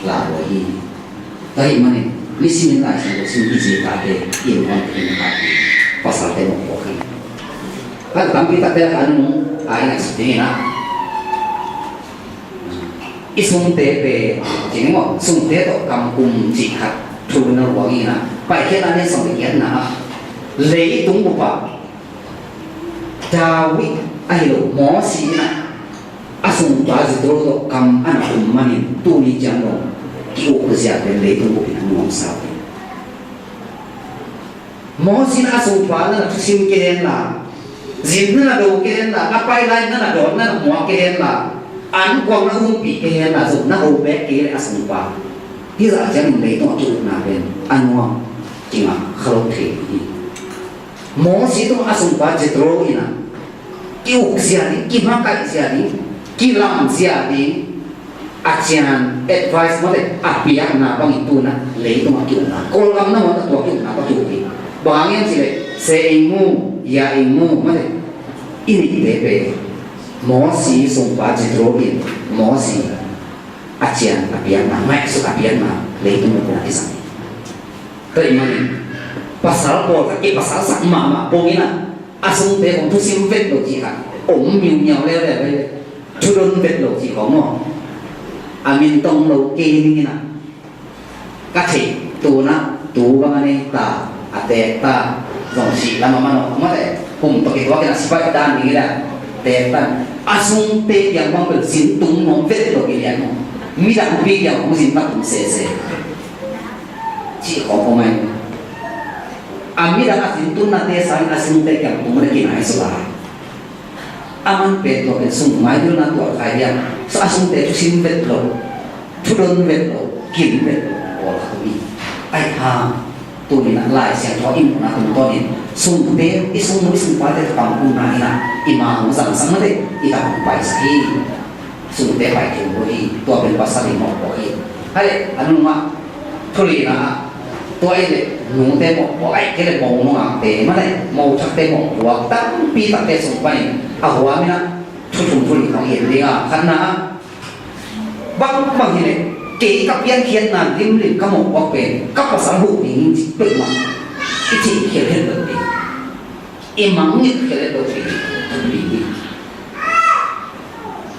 Lauhuai hi. Tua ahih manin nisimin Lai Siangtho sim i zi i tate i innkuan pen, pasalte mawhpuak hi. Kan tampi takte a nung a i ngaihsut ding hi na. I sungte pen, ci ni maw, sungte tawh kam um cih khat thu na ruang hi na. Paikhiatna a lian sawm le giatna ah, leitung bup ah David ahi lo, Mosi in ah a sungpa Jethro tawh kam a na um manin tuni ciang dong ki-ukzia pen leitung bup in a nuamsa uh hi. Mosi in a sungpa na na thusim kei hen la, zin na na do kei hen la, a pai lai na na dawn na na muak kei hen la, ankuang na umpih kei hen la, zong na ho beek kei leh a sungpa, hih zah ciangin leitung a ki-ukna pen a nuam, kingak kha lo thei hi. Mosi tungah a sungpa Jethro in ah ki-ukzia ding, kimakaihzia ding, kilamzia ding, a cian advice mawte a piakna bangin tu-in ah leitungah ki-ukna, Kawlgam nangawn ah tua ki-ukna tawh ki-uk hi. Bang hiam cih leh, se ing mu, ya ing mu, mate. I neihte pen Mosi sungpa Jethro in Mosi a cian a piakna, ngaihsut a piakna, leitung bup a kisam hi. Tua ahih manin pasal pawlkhat kipasalsak mahmah pongin ah, a sungte hong thusim vet lo cih khat om miumiau leuleu ve. Thudon vet lo cih khawng maw, a min tong lo kei ning in ah, ka theih tu-in ah tu bang a nei ta, a teek ta, zong sih lam a man awk mah leh kum tawh kituak in a sipai dan ding in ah teek ta. A sungte kiang bang bel sin tung nuam vet lo hi lian maw, midangpi kiang hong sin ta tung sese cih khawng om ahi. A midang a sin tunnate sangin a sungte kiang tung leh kinai suak lai. A man pen tua pen sung maidilna tuah khai diam, a sungte thusim vet lo, thudon vet lo, kin vet lo, pawlkhat om hi. Ahih hang tuni-in ah Lai Siangtho i muhna tungtawnin sungte, i sungnu i sungpate tawh pangkunna in ah i ma hong zangsak mah teh, i tawh hong paisak hi. Sungte pai khin lo hi, tua pen pasal i mawhpuak hi. Hai, a nungah thu lina ah, tua ahih leh nute mawhpuak, ahih kei leh mo nungakte mah leh mo thakte mawhpuak tampi takte sung panin a huam in ah thu thum thu li khawng i en ding a, khatna ah, bangbang hi leh kei ka piankhiatna limlim ka mawhpuak pen ka pasal huh ding hi cih peuhmah i theih khial het lo ding, i mangngilh khial het lo ding, thum ding hi.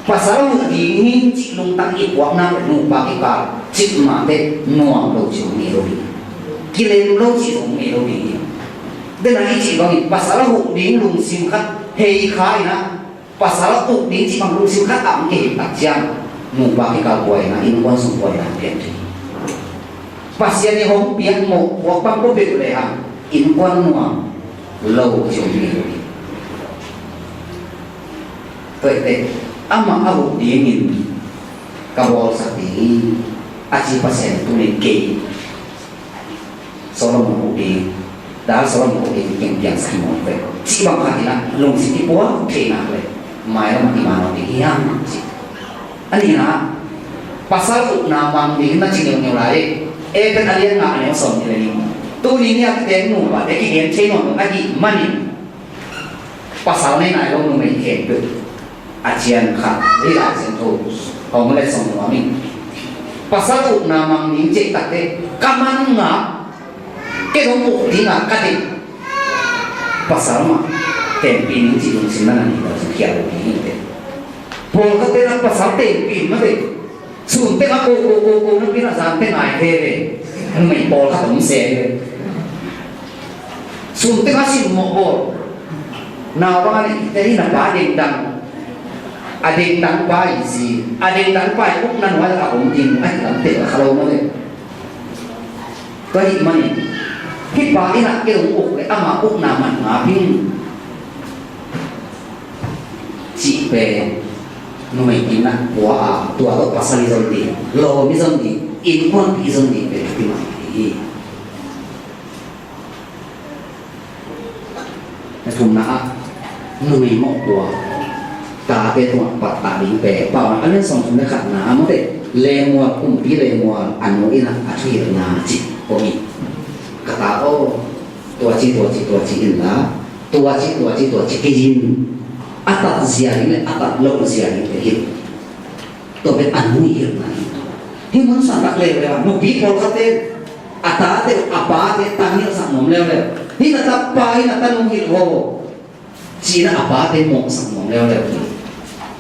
Pasal huh ding hi cih lungtang i puakna pen nupa kikal cih mah teh nuam lo cih hong nei lo ding, kilem lo cih hong nei lo ding hi. Dena i cih bangin pasal huh ding lungsim khat hei kha in ah, pasal huh ding cih bang lungsim khat a hong kihei tak ciang, nupa kikal buaina, innkuan sung buaina hong piang ding hi. Pasian in hong piak mawhpuak bang ko peuh lehang innkuan nuam lo cih hong nei lo ding. Tua ahih teh amah a huh dingin ka bawlsak ding hi, a ci Pasian in tuni-in kei Solomon huh ding, Dal Solomon huh ding kei hong piangsak hi mawk ve, cih bang khat in ah lungsim kipuak theih nak leh mailam ah i manawh ding hi hang cih. A nihna, pasal upna mang ding na ci ngeungeu lai. Efesa a lian nga a neu sawm nih le nih. Tuni ni a kiteng nupate kigen thei nawn lo ahih manin, pasal nei nai lo numei khempeuh a cian khat hi lai, Siangtho hong letsong nuam ing. Pasal upna mang ding cih takteh ka man ngah, kei hong uk ding a ka deih pasal mah tengpih ning cih lungsim na na nei lo, khial lo ding hi teh. Pawlkhatte na pasal tengpih mah teh. Sun teng a ko ko ko ko na pi na zan teng ai thei ve. Numei pawlkhat om se ve. Sun teng a simmawh bawl. Nau bang a neihte hi na pa dengdang, a dengdang pa i zi, a dengdang pa i ukna nuai a om ding a hi lam teh a kha lo mah ve. Tua ahih manin hih pa in ah kei hong uk leh amah ukna man ngap ing cih pen numei in ah pua a, tua tawh pasal i zon ding, lawm i zon ding, innkuanpih i zon ding pen thupi mahmah hi. Na thumna ah numei mawhpuak tate tungah pattah ding pen Paunak a lian sawmthum le khatna ah mawte, Lemuel, kumpi Lemuel a nu in ah a thuhilhna cih kong it. Ka ta aw, tua ci tua ci tua ci inla, tua ci tua ci tua ci kei in, a tat zia ding le a tat loh zia ding te hilh. Tua pen a nu i hilhna hi. Hih mun sang tak leuleu a nupi pawlkhatte a tate uh a pate tang hilhsak nuam leuleu. Hih na tapa, hih na tanu hilh aw, ci-in a pate mawhsak nuam leuleu hi.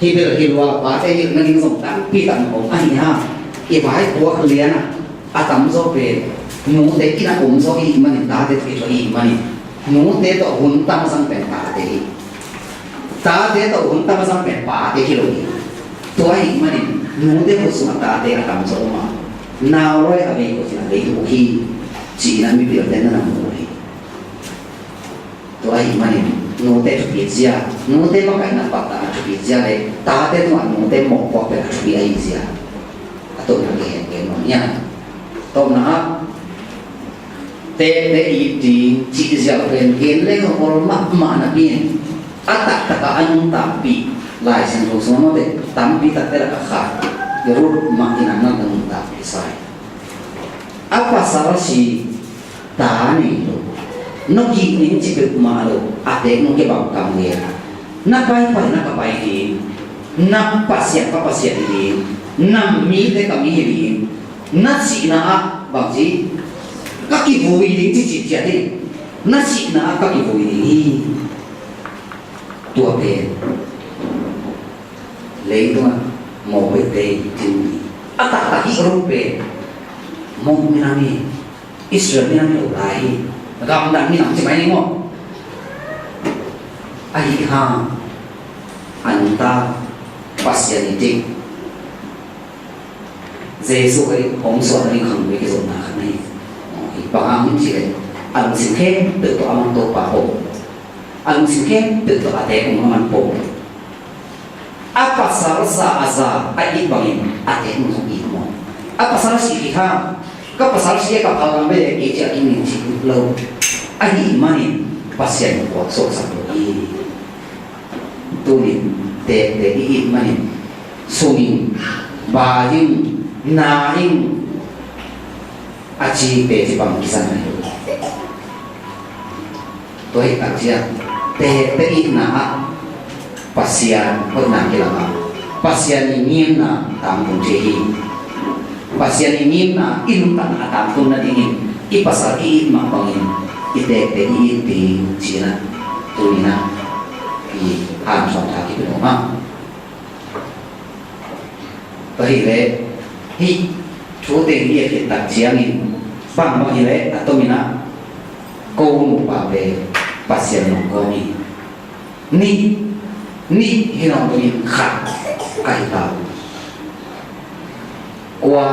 Hih bel hilh uh a pate hilh nading zong tampi tak na om ahih hang, i vaipuak lian ah a tamzaw pen nute in a om zaw i hih manin, tate tawh i thuak i hih manin, nute tawh hun tam a zang pen tate hi. Tate tawh hun tam a zang pen pate hi lo hi. Tua ahih manin nute khut sungah tate a tamzaw om a, nau lawi a vei khut in a vei tuk hi, ci-in a mipilte'n na na mu uh hi. Tua ahih manin nute thupit zia, nute makaihna pattah a thupit zia le tate tungah nute mawhpuak pen a thupi ahih zia, a tawpna kihen kei nuam hiam? Tawpna ah, tate it ding cih ziau pen gen leng a ol mahmah napi in, a taktak a a nuntakpih Lai Siangtho sungah mawte tampi takte lakah khat, Ruth mah in a nuntakpih sa hi. A pasal si, ta nei lo. Nong hih ning ci peuhmah lo, a teek nong kibang kam nge. Na paipaina ka pai ding, na Pasian ka Pasian hi ding, na mite ka mi hi ding, na sihna ah bangci ka kivui ding ci ci ciat hi. Na sihna ah ka kivui ding hi. Tua pen leitungah mawh hoihte hi ding hi. A taktak hih ruk pen mawh minam hi. Israel minam hi lo lai hi. Gamdang minam ci mai ni maw? Ahi hang a nungta Pasian i deih, Jesu Khrih hong suahna ding khang ve kizopna khat na hi. Bang hang hiam cih leh a lungsim khempeuh tawh a mang Topa pom, a lungsim khempeuh tawh a teek nung a man pom. A pasal sa a za a it bangin a teek nung zong it maw? A pasal sih khit hang, ka pasal sih a ka phallang bek kei ci a kim ning ci lo. Ahih manin Pasian puak suaksak lo hi. Tunin teekteek i it manin sum ing, bai ing, na ing, a ci teci bang kisan ahi. Tua hi takciang teekteek itna ah Pasian hoihna kilang a, Pasian i ngimna tangtun thei hi. Pasian i ngimna i lungtang a tangtun nadingin i pasal i it mah bangin i teekteek i it ding ci-in ah tuni-in ah i hansuan tha kipia nuam a. Tua hileh hih thute i et khit takciangin bangbang hileh a tomin ah ko nupa pen Pasian lungkawm hi. Nih, nih hi nawn loin khat ka hi ta uh. Kua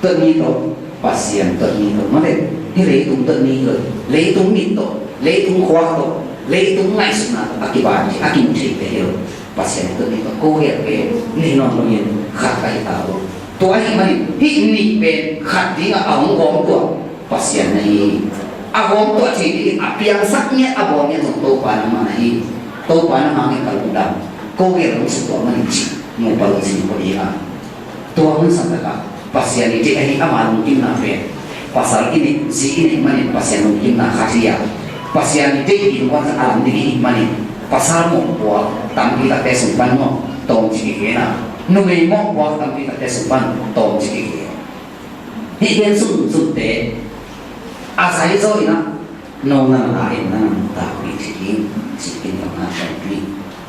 tawh ni tawh, Pasian tawh ni tawh, mate, hih leitung tawh ni tawh, leitung mit tawh, leitung khuak tawh, leitung ngaihsutna tawh a kiban thei, a kimu theite hi lo. Pasian tawh ni tawh, ko hiah pen ni nawn loin khat ka hi ta uh. Tua ahih manin hih nih pen khat dingah a hong gawm tuah Pasian na hi. A gawm tuah thei dingin a piangsak ngiat, a bawl ngiat zong Topa nangmah na hi. Topa nangmah ngiat ka lungdam, ko hiah lungsim tuah manin ci, nupa lungsim ko dingah. Tua hun sang takah Pasian i deih ahi ama lungkimna pen pasal i neih, zi i neih manin Pasian lungkimna khat hi a, Pasian i deih i lungkimna a lam ding i hih manin pasal mawhpuak tampi takte sung pan maw tawmcik i gen a, numei mawhpuak tampi takte sung pan tawmcik i gen. Hih gen sunsunte a zai zaw in ah, no na la in na nuntakpih thei ding ci-in ka ngai ni.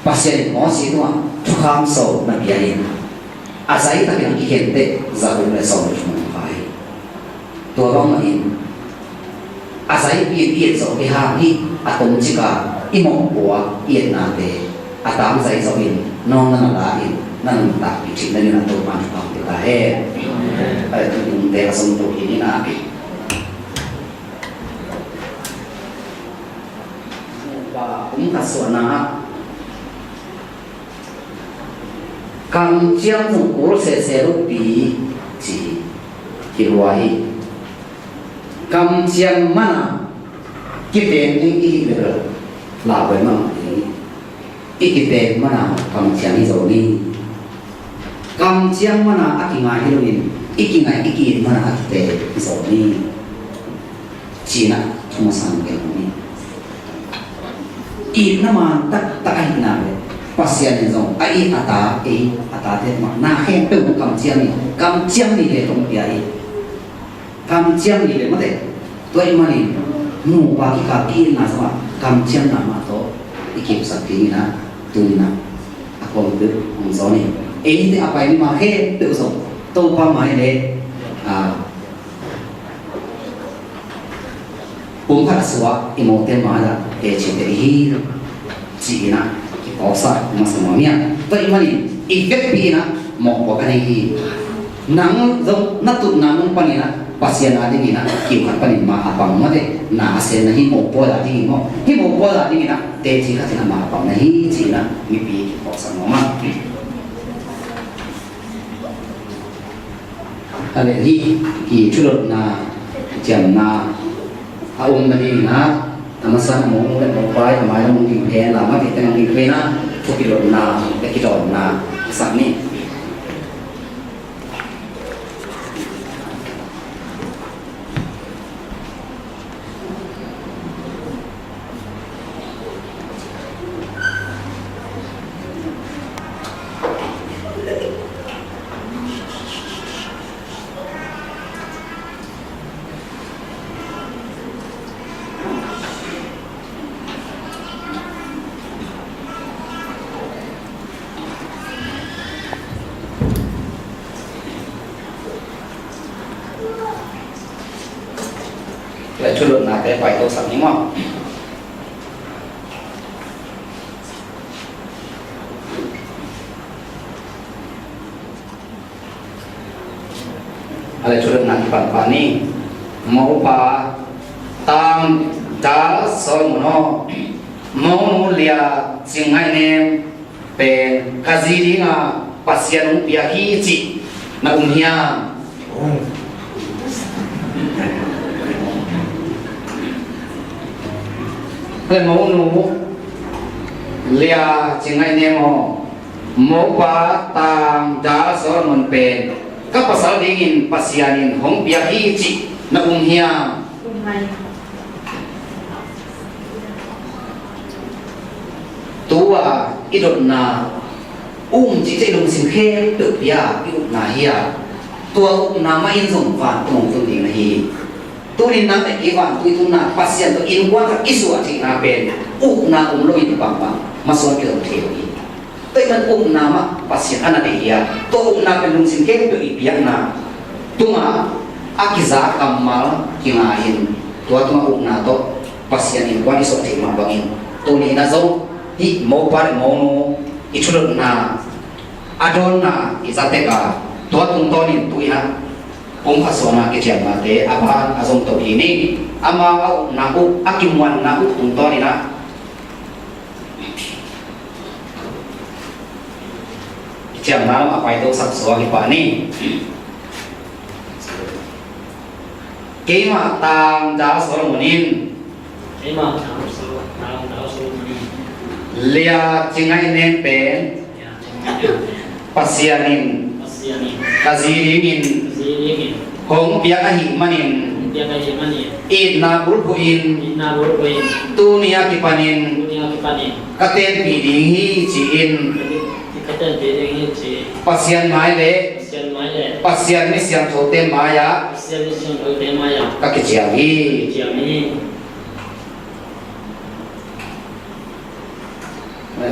Pasian in Moses tungah thukham sawm na pia in, a zai takin a kikhente za guk le sawm le thum hong pia hi. Tua bangmah in a zai pi in i et zawh kei hang hi. A tomcik a i mawhpuak i etnate a tangzai zawh in, nawngna na la in, na nuntakpih theihna dingin a Topa'n thukham pia ta hen. Amen. Ai, thu dungte a sung tuk hi ni na. Kum khat suahna ah kamciam zong kul sese lopi ci hi. Kilua hi. Kamciam mana kipeng ding i hih leh, lauhuai mahmah ding hi. I kipeng mana kamciam hi zo ni. Kamciam mana a kingai hi loin i kingai i ki-it mana a kipeng hi zo ni. Ci-in ah thu masa gen ni. Itna man taktak ahihna leh Pasian in zong a it a ta, ei a tate mah na khempeuh kamciam hi. Kamciam ni leh tong pia hi. Kamciam ni leh mate. Tua ahih manin nupa kikal ki-itna zongah kamciamna mah tawh i kipsak dingin ah tuni-in ah a kuamah peuh hong zawn hi. Eite a pai ni mah khempeuh zong Topa mai leh, a, pumkhat a suak i mawte mai-ah teci teh i hi. Ci-in ah kiphawksak masa nuam hi a. Tua ahih manin i vekpi-in ah mawhpuak a nei hi. Nang zong na tutna mun panin ah Pasian a dingin ah kiu khat panin mah a pang mate, na a sen na hi, mawhpuak a dingin maw, hi mawhpuak a dingin ah teci khat in ah mah a pang na hi ci-in ah mipi kiphawksak nuam a. A leh hih i thudotna, ciamna a om nadingin ah, a masa mawhnu le mawhpa i a mai lam hong ding pen, lam a ding pen hong ding pen ah, thu kidotna le kidawnna sak ni. Te paito sak ni maw. A le thudotna kipan pah ni. Mopa tangdal Solomon aw, monu Lia Cing Ngaih Nem pen ka zi dinga Pasian hong piak hi cih na um hiam? Hei monu Lia Cing Ngaih Nem aw, mopa tangdal Solomon pen ka pasal dingin Pasian in hong piak hi cih na um hiam? Um mai. Tua i dotna um cihte i lungsim khempeuh pia i upna hi a, tua upna mah in zong vantung hong tun ding na hi hi. Tuni nang le kei vantung i tunna Pasian tawh innkuan khat i suah theihna pen upna um loin bangbang masuan kizom thei lo hi. Tua ahih manin upna mah Pasian a na deih hi a, tua upna pen lungsim khempeuh i piakna tungah a kiza kammal kinga in, tua tungah upna tawh Pasian innkuan i suah theih mah bangin tuni na zong hih mopa le monu i thudotna a dawnna i za tek a, tua tungtawnin tu-in ah pumkhat suahna kiciamnate a ban a zong to hi ni. Amau a upna uh, a kimuanna uh tungtawnin ah kiciamna lam a paito sak suak hi pah ni. Keimah tangdal Solomon in, keimah tangdal Solomon in, Lia Cing Ngaih Nem pen Pasian in ka zi dingin hong piak ahih manin, itna bulphuh in tuni a kipanin ka tenpih ding hi ci-in Pasian mai le Pasian mi siangthote mai-ah ka kiciam hi.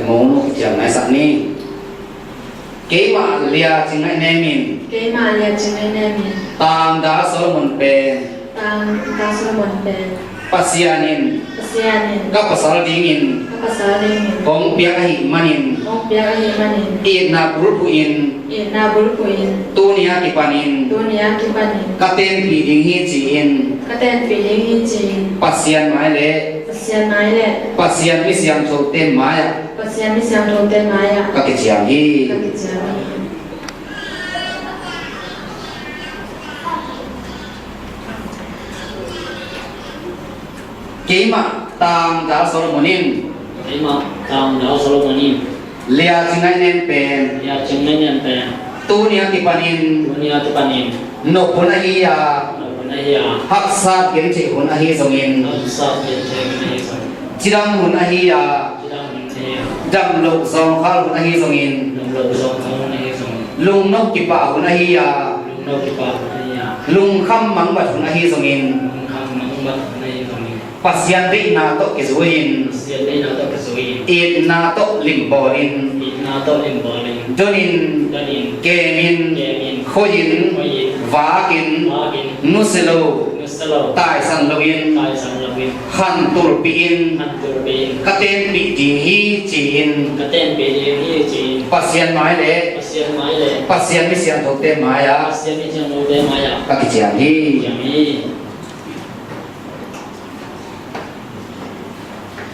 Monu kiciam naisak ni. Keimah Lia Cing Ngaih Nem in, keimah Lia Cing Ngaih Nem in, tangdal Solomon pen, tangdal Solomon pen Pasian in, Pasian in ka pasal dingin, ka pasal dingin hong piak ahih manin, hong piak ahih manin itna bulphuh in, itna bulphuh in tuni a kipanin, tuni a kipanin ka tenpih ding hi ci-in, ka tenpih ding hi ci-in Pasian mai le, Pasian mai le Pasian mi siangthote mai-ah, Pasian mi siangthote mai-ah ka kiciam hi. Ka kiciam hi. Keimah tangdal Solomon in, keimah tangdal Solomon in, Lia Cing Ngaih Nem pen, Lia Cing Ngaih Nem pen tuni a kipanin, tuni a kipanin nop hun ahi a, nop hun ahi a, haksat gentheih hun ahi zongin, haksat gentheih hun ahi zongin, cidam hun ahi a, cidam hun ahi a, damloh zawngkhal hun ahi zongin, damloh zawngkhal hun ahi zongin, lungnop kipah hun ahi a, lungnop kipah hun ahi a, lungkham mangbat hun ahi zongin, lungkham mangbat hun ahi zongin, Pasian deihna tawh kizui-in, Pasian deihna tawh kizui-in, itna tawh limbawl in, itna tawh limbawl in, don in, don in, kem in, kem in, khui in, khui in, vak in, vak in, nusia lo, nusia lo, taisan loin, taisan loin, khantul pih in, khantul pih in, ka tenpih ding hi ci-in, ka tenpih ding hi ci-in Pasian mai le, Pasian mai le Pasian mi siangthote mai-ah, Pasian mi siangthote mai-ah ka kiciam hi. Kiciam hi.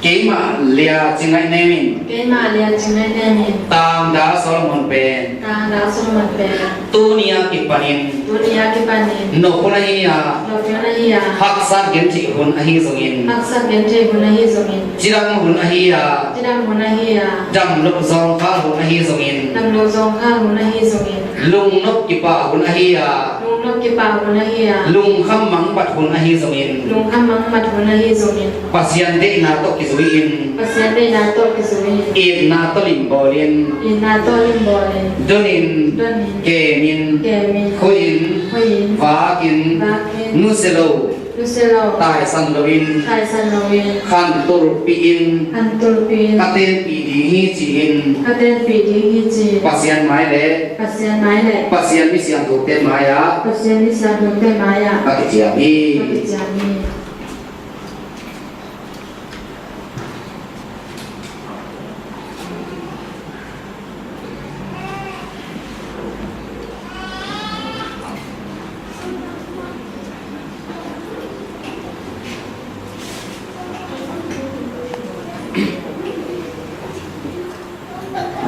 Keimah Lia Cing Ngaih Nem in, keimah Lia Cing Ngaih Nem in, tangdal Solomon pen, tangdal Solomon pen tuni a kipanin, tuni a kipanin nop hun ahi a, nop hun ahi a, haksat gentheih hun ahi zongin, haksat gentheih hun ahi zongin, cidam hun ahi a, cidam hun ahi a, damloh zawngkhal hun ahi zongin, damloh zawngkhal hun ahi zongin, lungnop kipah hun ahi a, lungnop kipah hun ahi a, lungkham mangbat hun ahi zongin, lungkham mangbat hun ahi zongin, Pasian deihna tawh kizui-in, Pasian deihna tawh kizui-in, itna tawh limbawl in, itna tawh limbawl in, don in, don in, kem in, kem in, khui in, khui in, vak in, vak in, nusia lo, nusia lo, taisan loin, taisan loin, khantul pih in, khantul pih in, ka tenpih ding hi ci-in, ka tenpih ding hi ci-in Pasian mai le, Pasian mai le Pasian mi siangthote mai-ah, Pasian mi siangthote mai-ah ka kiciam hi. Ka kiciam hi.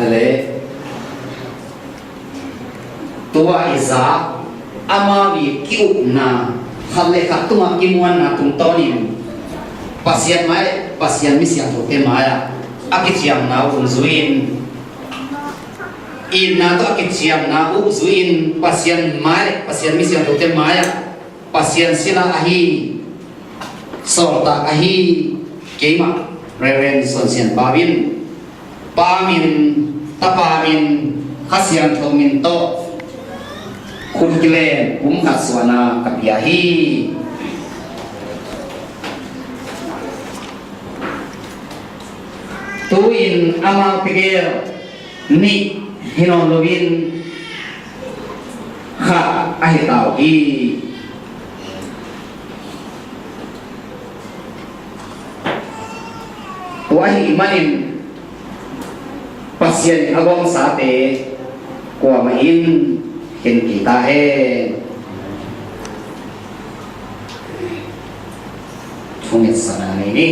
le tua i za amau i ki-ukna khat le khat tungah kimuanna tungtawnin Pasian mai, Pasian mi siangthote mai-ah a kiciamna uh zui-in, itna tawh a kiciamna uh zui-in Pasian mai, Pasian mi siangthote mai-ah Pasian sila ahi, sawltak ahi, keimah Reverend Suan Sian Pau in Pa min, Tapa min, Kha Siangtho min tawh khut kilen pumkhat suahna ka pia hi. Tu-in amau tegel nih hi nawn loin khat ahi ta uh hi. Tua ahih manin Pasian in a gawmsate kuamah in khen kei ta hen. Thungetsakna nei ni.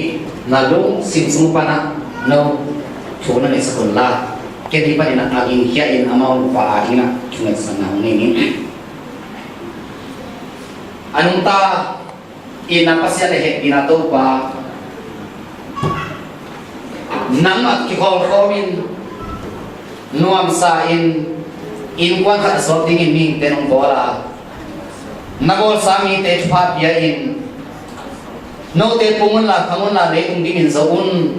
Na lungsim sung panah no thu na ngetsak un la, ken hi panin a gingkhia in amau nupa a dingin thungetsakna nei ni. A nungta in a Pasian le hehpihna Topa, nangmah kikhawlkhawmin nuamsa in innkuan khat a suak dingin mihingte nong bawl a, na bawlsa mite thupha pia in, note pung unla khang unla leitung dimin zo un,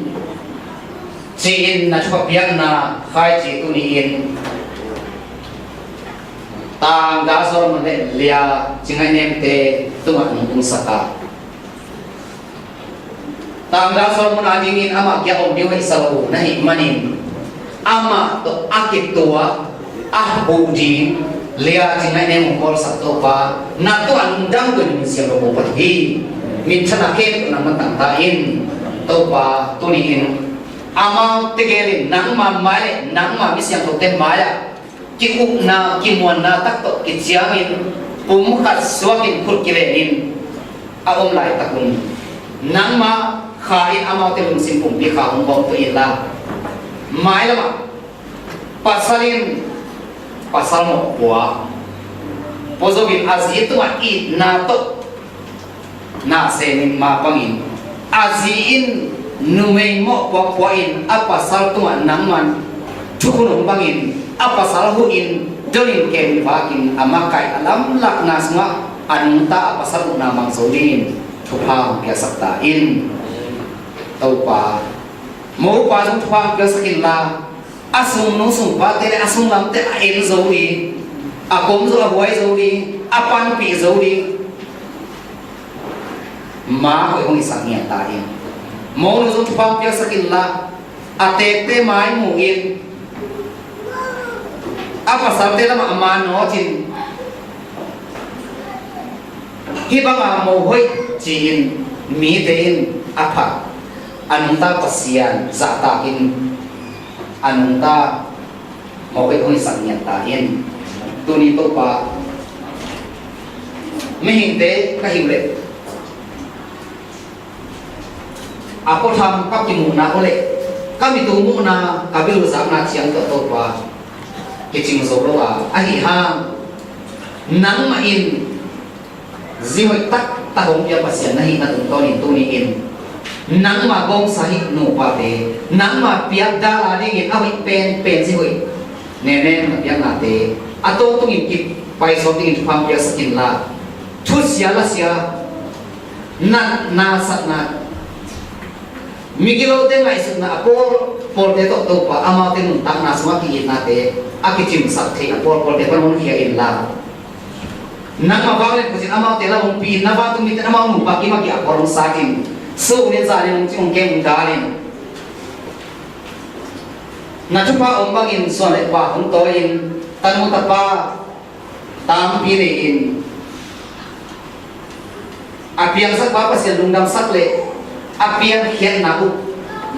ci-in na thupha piakna khaici tuni-in Tangda Solomon le Lia Cingaihnemte tungah nong tungsak a, Tangda Solomon a dingin amah kiang om ding hoih sa lo na hih manin, amah tawh a kituak a huh ding Lia Cingaihnem hong bawlsak Topa, na tungah lungdam kei in, min siang lo kong phat hi. Minthanna khempeuh nangmah tang ta in. Topa, tuni-in amau tegel in nangma mai le nangma mi siangthote mai-ah ki-ukna kimuanna tak tawh kiciamin pumkhat suakin khut kilenin a om laitakun nangma Kha in amaute lungsim pumpi Kha hong bawmtu inla, mailamah pasal in pasal mawhpua pua zo in a zi tungah itna tawh na semin ma pangin, a zi in numei mawh puakpua in a pasal tungah nangman thukhun hong bangin, a pasal huhin donin kem vakin a makaih a lamlakna sungah a nungta a pasal uhna mang zo dingin thupha hong piaksak ta in. Topa, mopa zong thupha hong piaksak inla, a sungnu sungpate le a sunglamte a en zo ding, a kom zo, a huai zo ding, a panpih zo ding ma hoih hong hisak ngiat ta in. Monu zong thupha piaksak inla, a tekte mai mu in, a pasalte lamah a ma nawt in, hih banga mo hoih ci-in mite in a phat, a nungta Pasian zahtakin a nungta mo hoih hong hisak ngiat ta in. Tuni Topa, mihingte ka hih leh a puatham ka kimuhna uh leh ka mitung muhna, ka bil zakna ciang tawh Topa kicing zo lo a, ahi hang nangmah in zi hoih taktak hong pia Pasian na hihna tungtawnin tuni-in nangma gawmsa hih nupate nangma piak dal a dingin a hoih penpen zi hoih nenem na piaknate a tawntungin kipaisawt dingin thupha piaksak inla, thusia lasia, natna satna, migilote ngaihsutna a pawlpawlte tawh Topa, amaute nuntakna sungah ki-itnate a kicimsak thei a pawlpawlte pan hong khia inla, nangma vanglian khuazin amaute lam hong pi-in, na vantung mite amau nupa kim a ki-ap pawl hong sat in, sunin zanin hong cing hong kem hong dal in, na thupha om bangin suan le pa hong tawi in, tanu tapa tampi nei in, a piangsak pa Pasian lungdamsak le a piankhiatna uh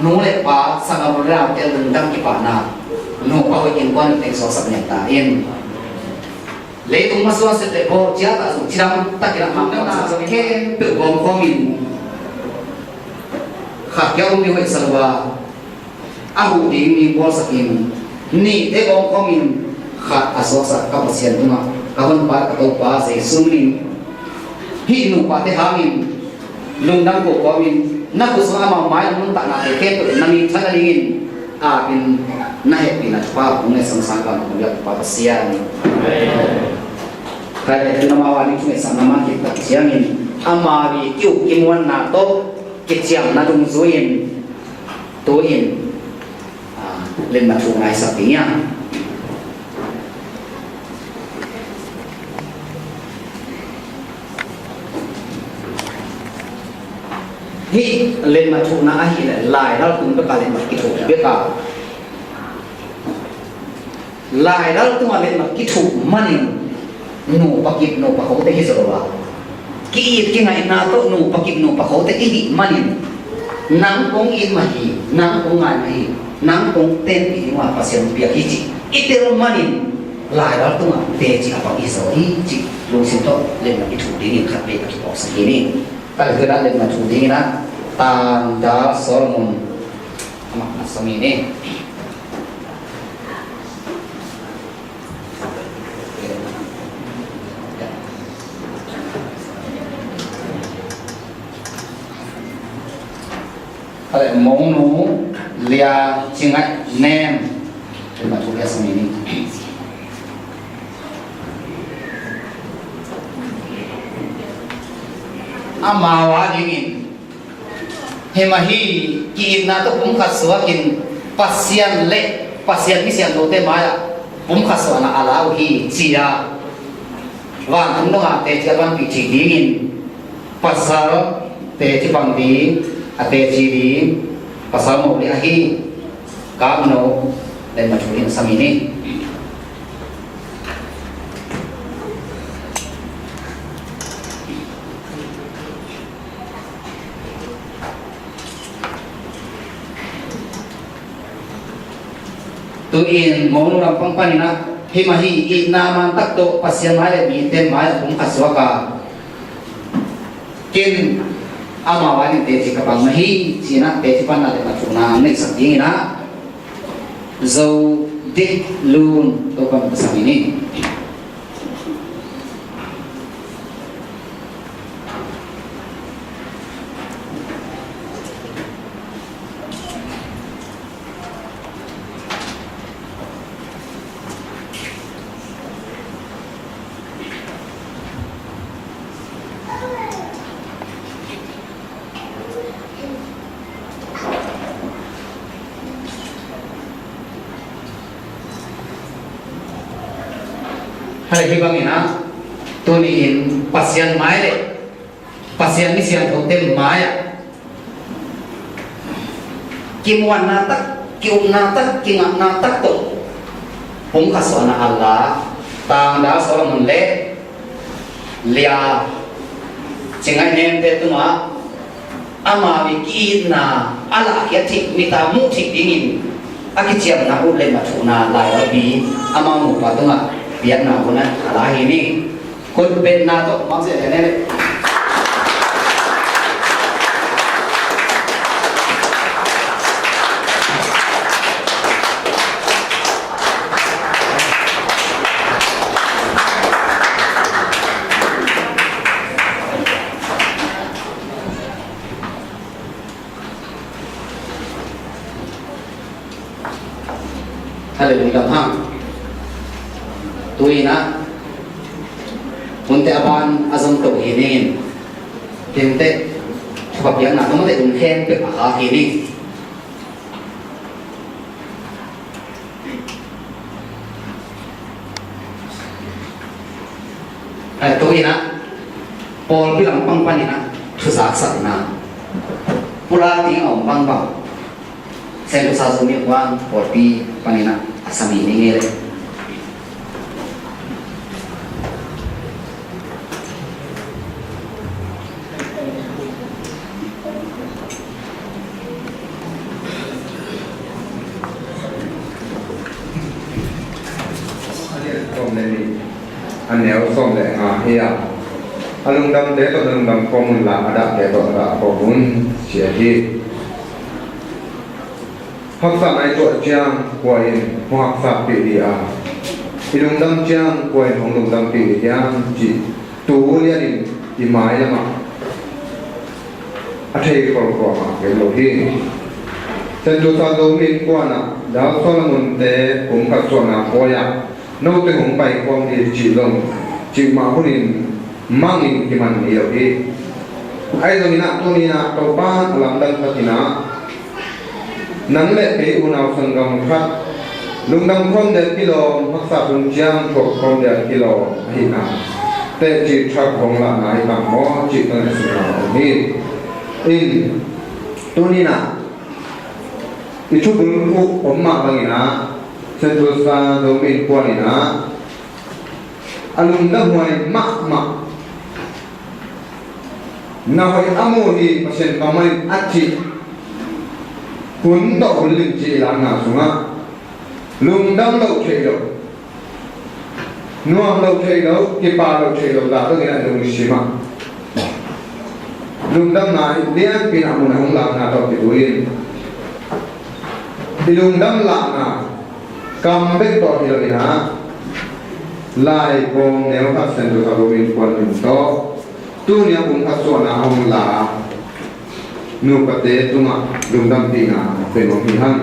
nu le pa, sanggam le naute lungdam kipahna nupa hoih innkuan teng suaksak ngiat ta in. Leitung masuan sep le bawl ciat ah zong cidam takin a mangkam sa khempeuh bawm khawmin, khat kia um ni hoih sa lo a, a huh ding mi bawlsakin, Nihte kawmkawmin khat a suaksak ka Pasian tungah ka Honpa ka Topa Jesu minin hih nupate hangin lungdam kawmkawmin na khutsung amau mai-ah nuntaknate khempeuh na minthan nadingin apin na hehpihna thupha hong ngetsak sangkam hong biak Pa Pasian. Khaile tun amau a ding thungetsakna man khit tak ciangin amau i kiuk i muanna tawh kiciamna dungzui-in tu-in letmat thuhna i sak ding hi. Hih letmat thuhna ahih leh laidal tung bek a letmat kithuh bek a, laidal tungah letmat kithuh manin nupa kip nupa khote hi zaw a, ki-it kingaihna tawh nupa kip nupa khote i hih manin nang kong it mah hi, nang kong ngai mah hi, nang kong tenpih ding uh a Pasian piak hi cih i tel manin laidal tungah teci a pang hi zaw hi cih lungsim tawh letmat kithuh dingin khat vei ka kipawlsak hi ni. Ka le khuadah letmat thuh dingin ah Tangdal Solomon amah a sam hi ni. Khaile Mongnu Lia Cingaih Nem letmat thuh dingin a sam hi ni. Amau a dingin himah hi, ki-itna tawh pumkhat suakin Pasian le Pasian misiangthote mai-ah pumkhat suahna a la uh hi ci-a vantung dongah teci a panpih cih dingin pasal teci pang ding, a teci ding pasal mawh li ahi Kap No letmat thuh dingin a sam hi ni. Tu-in Mongnu lampang panin ah himah hi, itna man tak tawh Pasian mai le mite mai-ah pumkhat suak a, ken amau a ding teci ka pang mah hi ci-in ah teci panna letmat thuhna hong neihsak dingin ah Zo Dik Lun Topa'n a sam hi ni. Hale hih bangin ah tuni-in Pasian mai le Pasian misiangthote mai-ah kimuanna tak, kiupna tak, kingakna tak tawh pumkhat suahna a la Tangdal Solomon le Lia Cingaih Nemte tungah amau i ki-itna a lahkhiat theih, mit a muh theih dingin a kiciamna uh letmat thuhna laidalpi amau nupa tungah biakna hun a la hi ni. Khut betna tawh mangzia le ne le. Hallelujah hang. Tu-in ah hunte a ban a zom to hi ning. Tinteh thupha piakna tawmte um khem pek a hak hi ning. Ai, tu-in ah pawlpi lampang panin ah thuzaksakna pulak ding a om bangbang Saint Luke sa Zomi Khuang pawlpi panin ah a sam hi ning ei le. A neu sawm le nga hi a, a lungdamte tawh na lungdam khawm unla, a dahte tawh na dah khawm un, ci hi. Haksatna i tuah ciang kua in hong haksatpih ding a, i lungdam ciang kua in hong lungdampih ding hiam cih tu lianin i mailamah a thei kholkhuama kei lo hi. Sentosa Zomi Innkuan ah Dal Solomon-te kum khat suahna pawi ah note hong paikhawm ding cih zong cih mah hunin mangin kiman ni lo hi. Ahi zongin ah tuni-in ah Topa'n a lamdang takin ah nang le kei unau sanggam khat lungdam khawm ding a kilawm, haksa tung ciang thuak khawm ding a kilawm ahihna teci thak hong lahna hi tam maw cih ka ngaihsutna om hi. In, tuni-in ah i thubul uh om mah bangin ah Sentosa Zomi Innkuan in ah a lungdamhuai mahmah, na hoih a mu hi Pasian bangmah in a cih hun tawh hun lim cih i lakna sungah lungdam loh theih loh, nuam loh theih loh, kipah loh theih loh, dah dongin a lungsim ah lungdamna lianpi in a mun a hong lakna tawh kituh in i lungdam lakna kam bek tawh hi lo-in ah lai kawng neu khat Sentosa Zomi Innkuan min tawh tuni a kum khat suahna a hong la nupate tungah lungdampihna pe nuam hi hang.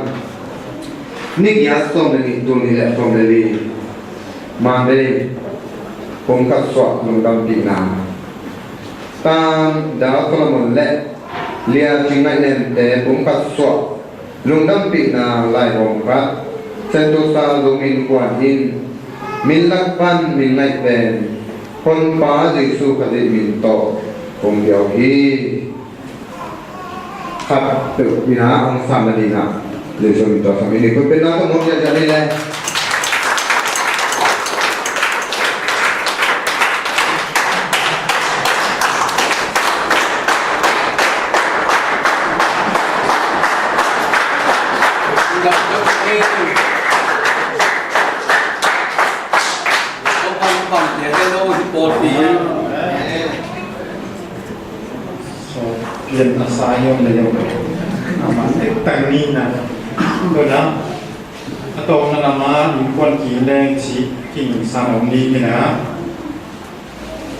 Nikia sawm le nih, tuni le sawm le li, Monday, kum khat suah lungdampihna. Tan Dal Solomon le Lia Cing Ngaih Nen-te kum khat suah lungdampihna laibawm khat Sentosa Zomi Innkuan in min lak pan min ngaih pen Honpa Jesu Khazih min tawh hong pia uh hi. Khat peuh in ah hong sam nading ah Jesu min tawh sam hi. Ni kun pen na tawh mawk ziahziah ni le. So, pian a sa yom le yom. A man tek tang ni na. Ko na. A tawpna lam ah innkuan ki leng ci king san om ni na.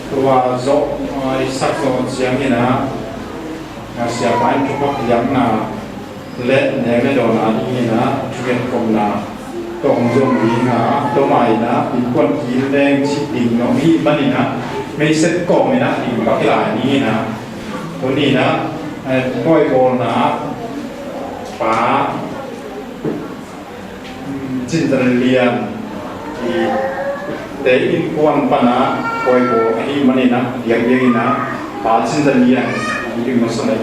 Tua zawh, ah, i sak zawh ciangin ah, ah, siapa in thupha piakna le nek le dawnna dingin ah thungetkhopna tawh hong zom ding a, tua mah in ah innkuan ki leng cih ding nong hih manin ah meiset kawmin ah ding pak lai ni in ah, tuni in ah, eh, kawibawlna pa Cin Zan Lian i te innkuan pan a kawi bawl ahih manin a, diakdiak in a, Pa Cin Zan Lian hong ding masa leh.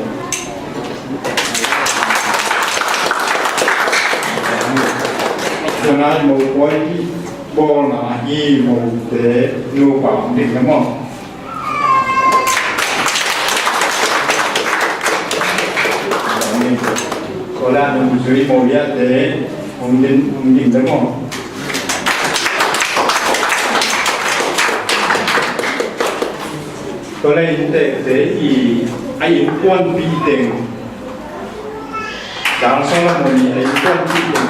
Tua nai mo kawi bawlna hi, mote nupa hong ding na maw? Ko la nung zui mo ya te, hong din, hong din da mo. Ko la in te te i, a innkuanpih teng. Dang Solomon i a innkuanpih teng.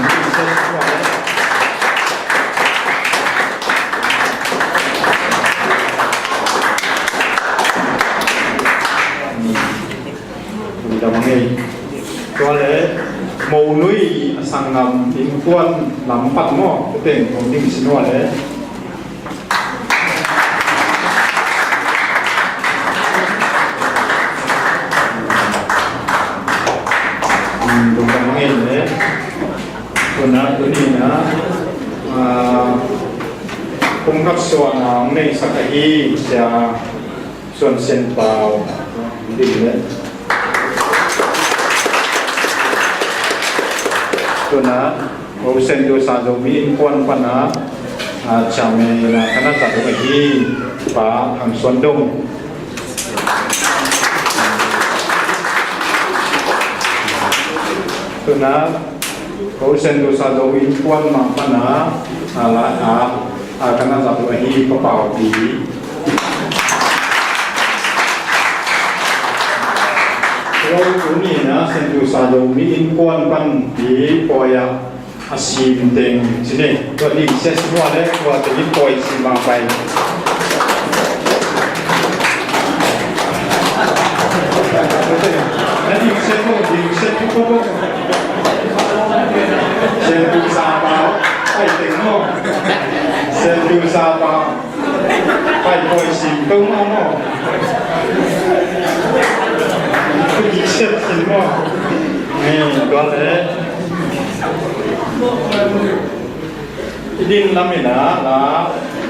Tua le, mo nui a sanggam innkuan lam pan maw, teng hong ding sin ua le. Lungdam ngei le. Tuna, tuni na, ah, kum khat suahna hong nei sak ahi, sia Suan Sian Pau, ding le. Tuna, Osen tu sa zo mi in kuan pana, ah, chairman na kana sa tu ahi, Pa Thang Suan Dong. Tuna, Ko Sentosa Zo innkuan mah pana, a, la, a, a, kana zat uh ahi Pa Pau Pi. Ko Tuni in ah Sentusa Zomi Innkuan pan i pawi ah a sim teng ci ni. Tua ding sia si hua le tua teng in pawi sim a pai. Na ding sia ko, ding sia ko ko. Sentusa pa, pai teng no. Sentusa pa. Pai pawi sim to ma maw. Pai sim sim maw. Ni tua le. I din lam in ah la,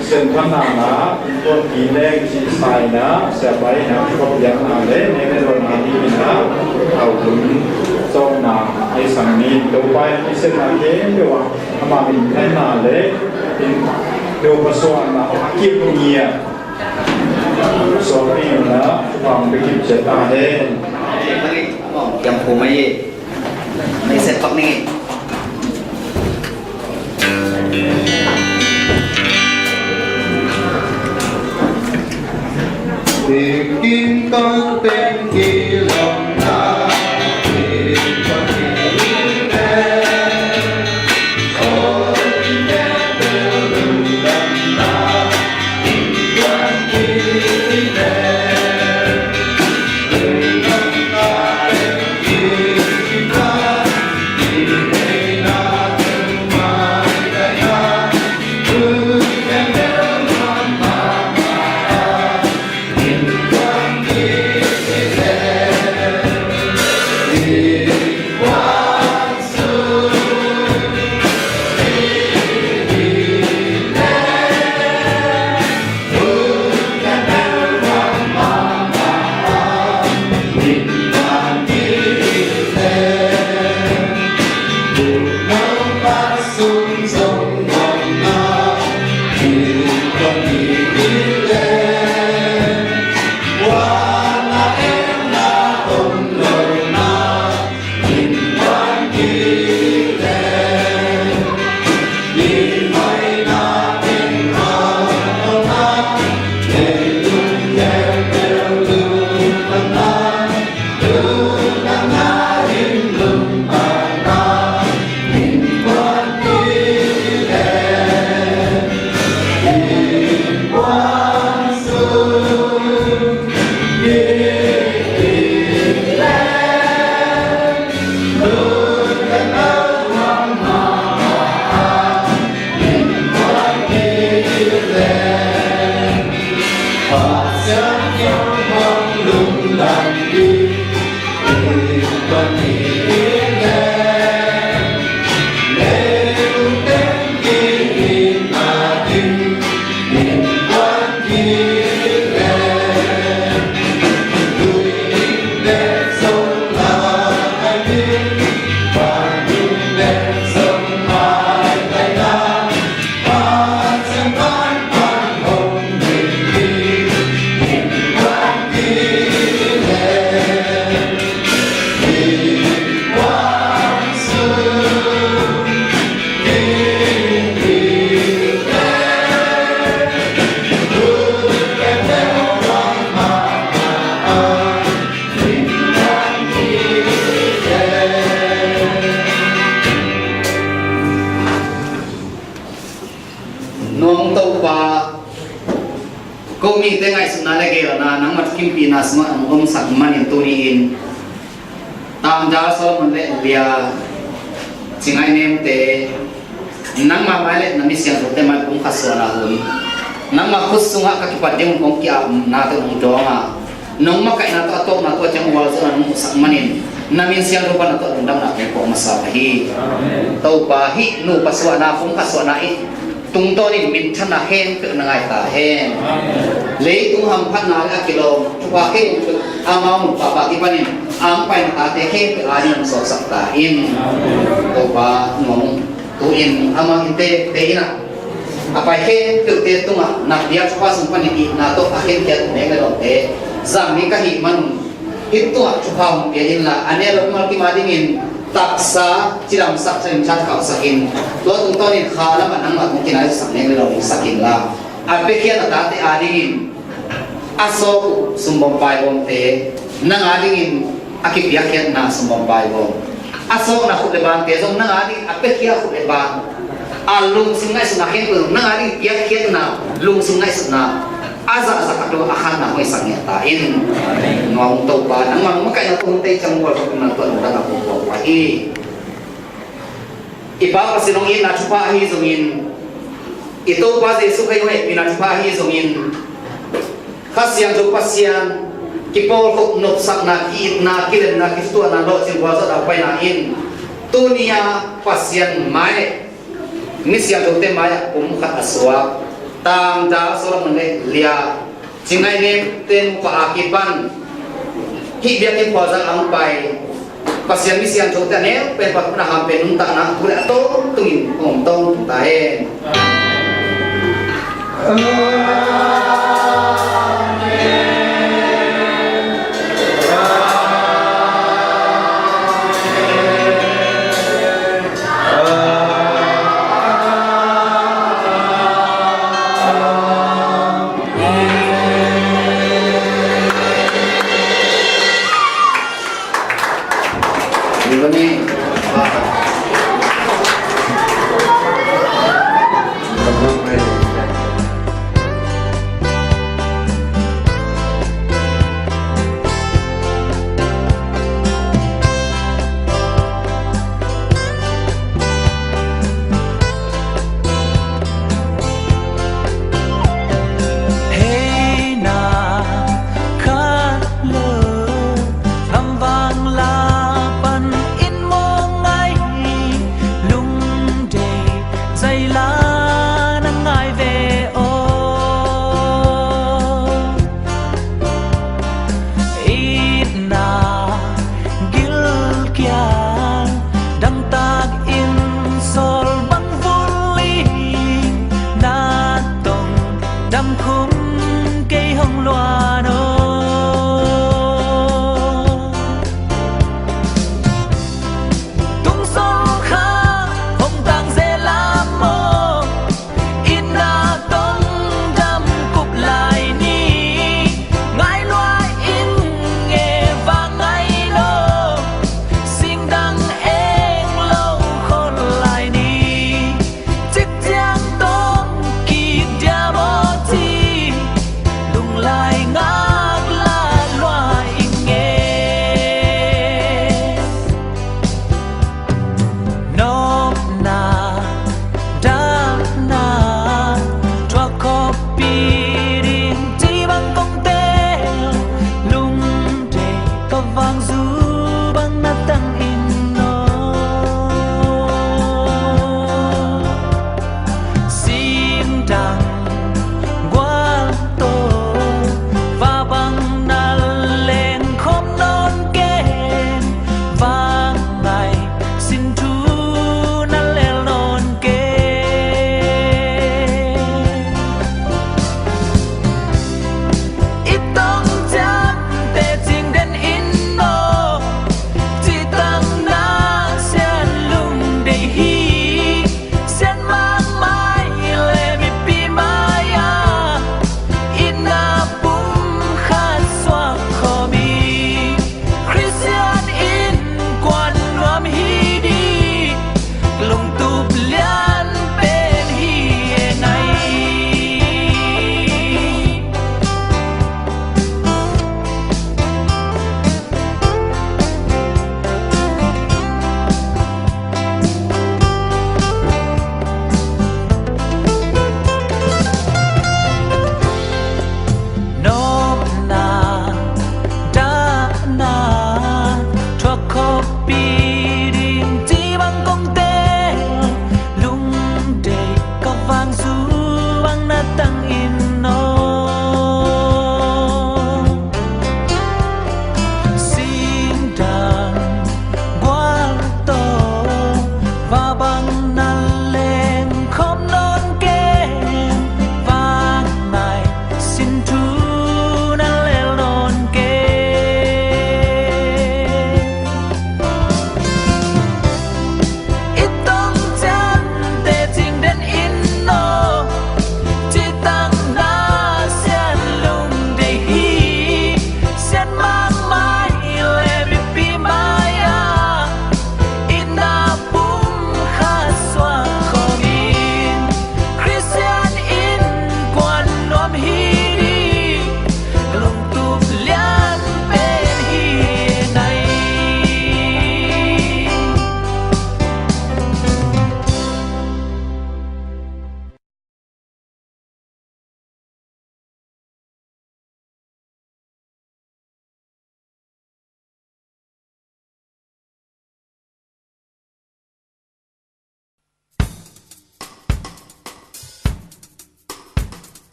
Pasian phatna na, tuan ki leng ci sai na, sia pai na, kop yang na le, ne ne lo na ni na, au kun, song na, ai sang ni, to pai, i sen na ke, yo, ama min kai na le, in, yo, pasuan na, kip ni a. Suak ding in ah, fang bekip ciat a hen. Kiang phu mai e. Mai set pak ning e. King kong peng ki long na. Nuam Topa, ko mite ngaihsutna le geelna nangma thukimpihna sungah hong omsak manin tuni-in Tangdal Solomon le Elia Cingai Nemte, nangma mai le na mi siangthote mai pumkhat suahna hun, nangma khut sungah ka kipat ding hun kong ki-apnate hong dawng a, nong makaihna tawh a tawpna tawh a ciang gualzawhna nong muhsak manin na min siangtho pan na tawh lungdamna kong phuak masa ka hi. Topa, hih nupa suahna, pumkhat suahna i tungtawnin minthanna khempeuh na ngai ta hen. Leitung hamphatna le a kilawm thupha khempeuh amau nupa pa kipanin a hong paina tate khempeuh ading hong sawlsak ta in. Topa, nuam ung. Tu-in amah in te, te in ah a pai khempeuhte tungah na pia thupha sung panin itna tawh a khenkhiat nek le dawngte zang ding ka hih manun hih tungah thupha hong pia inla, a neu lo mimal kim adingin taksa cidamsak, cidamsak khauhsak in, tua tungtawnin kha lamah nangmah tungah kinaisak nek le dawng dingsak inla, a piakhia na tate adingin a sawk uh sumbawm paibawmte nang adingin A kipiakkhiatna sum bang pai bawm. A sawkna khut le bangte zong nang a ding a piakhia khut le bang. A lungsim ngaihsutna khempeuh zong nang a ding piakkhiatna, lungsim ngaihsutna a zahzah a tua a khanna hong hisak ngiat ta in. Nuam Topa, nangmah makaihna tua hun tei ciang mual khop na tua nang dang a pupua hi. I Pa Pasian hong itna thupha ahi zongin, i Topa Jesuh Khrih hong hehpihna thupha ahi zongin, Kha Siangtho Pasian kipawlkhop nopsakna, ki-itna, kilemna, kithutuahna, lawhcing vualzawhna hong paina in, tuni-a Pasian mai, mi siangthote mai-ah kum khat a suak Tangda Solomon le Lia Cingaih Nepten pa a kipan hih biakinn khuazang ang pai Pasian mi siangthote a neu pen, pat na ham pen nuntakna thu le a tawntungin hong tawntungta hen.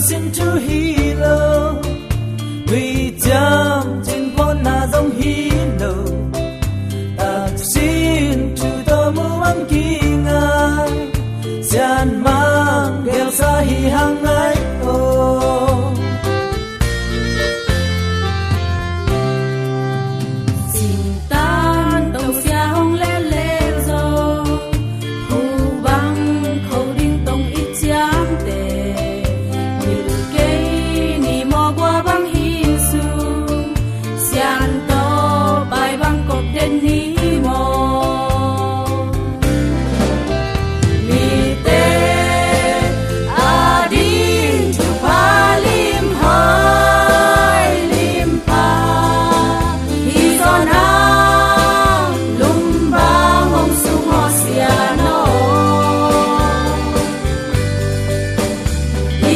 Sin thu hi lo, tui ciam cin pawlna zong hi lo. Taksin thu tawh mu bang kingai, sianmang gelsa hi hang ngai aw. Singtan tong sia hong lelel zo, hu bang kho ding tong i ciamte, mil kei ni maw gua bang hi sung, sian tawh pai bang kop den ni maw. Mite ading thupha lim hai lim pha, hi zaw na lum bang hong sung aw sian aw.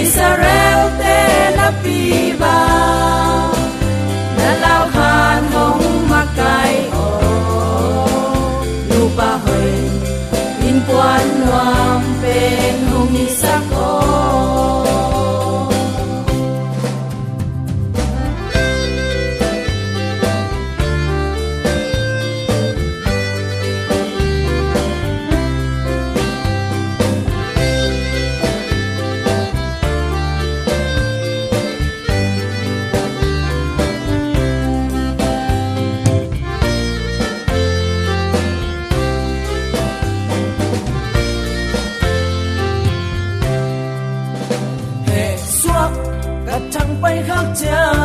Israel te na pi bang na lau khan hong makai aw. Nupa hoih innkuan nuam pen hong hisak aw. Heh suak ka thang pai khak ciang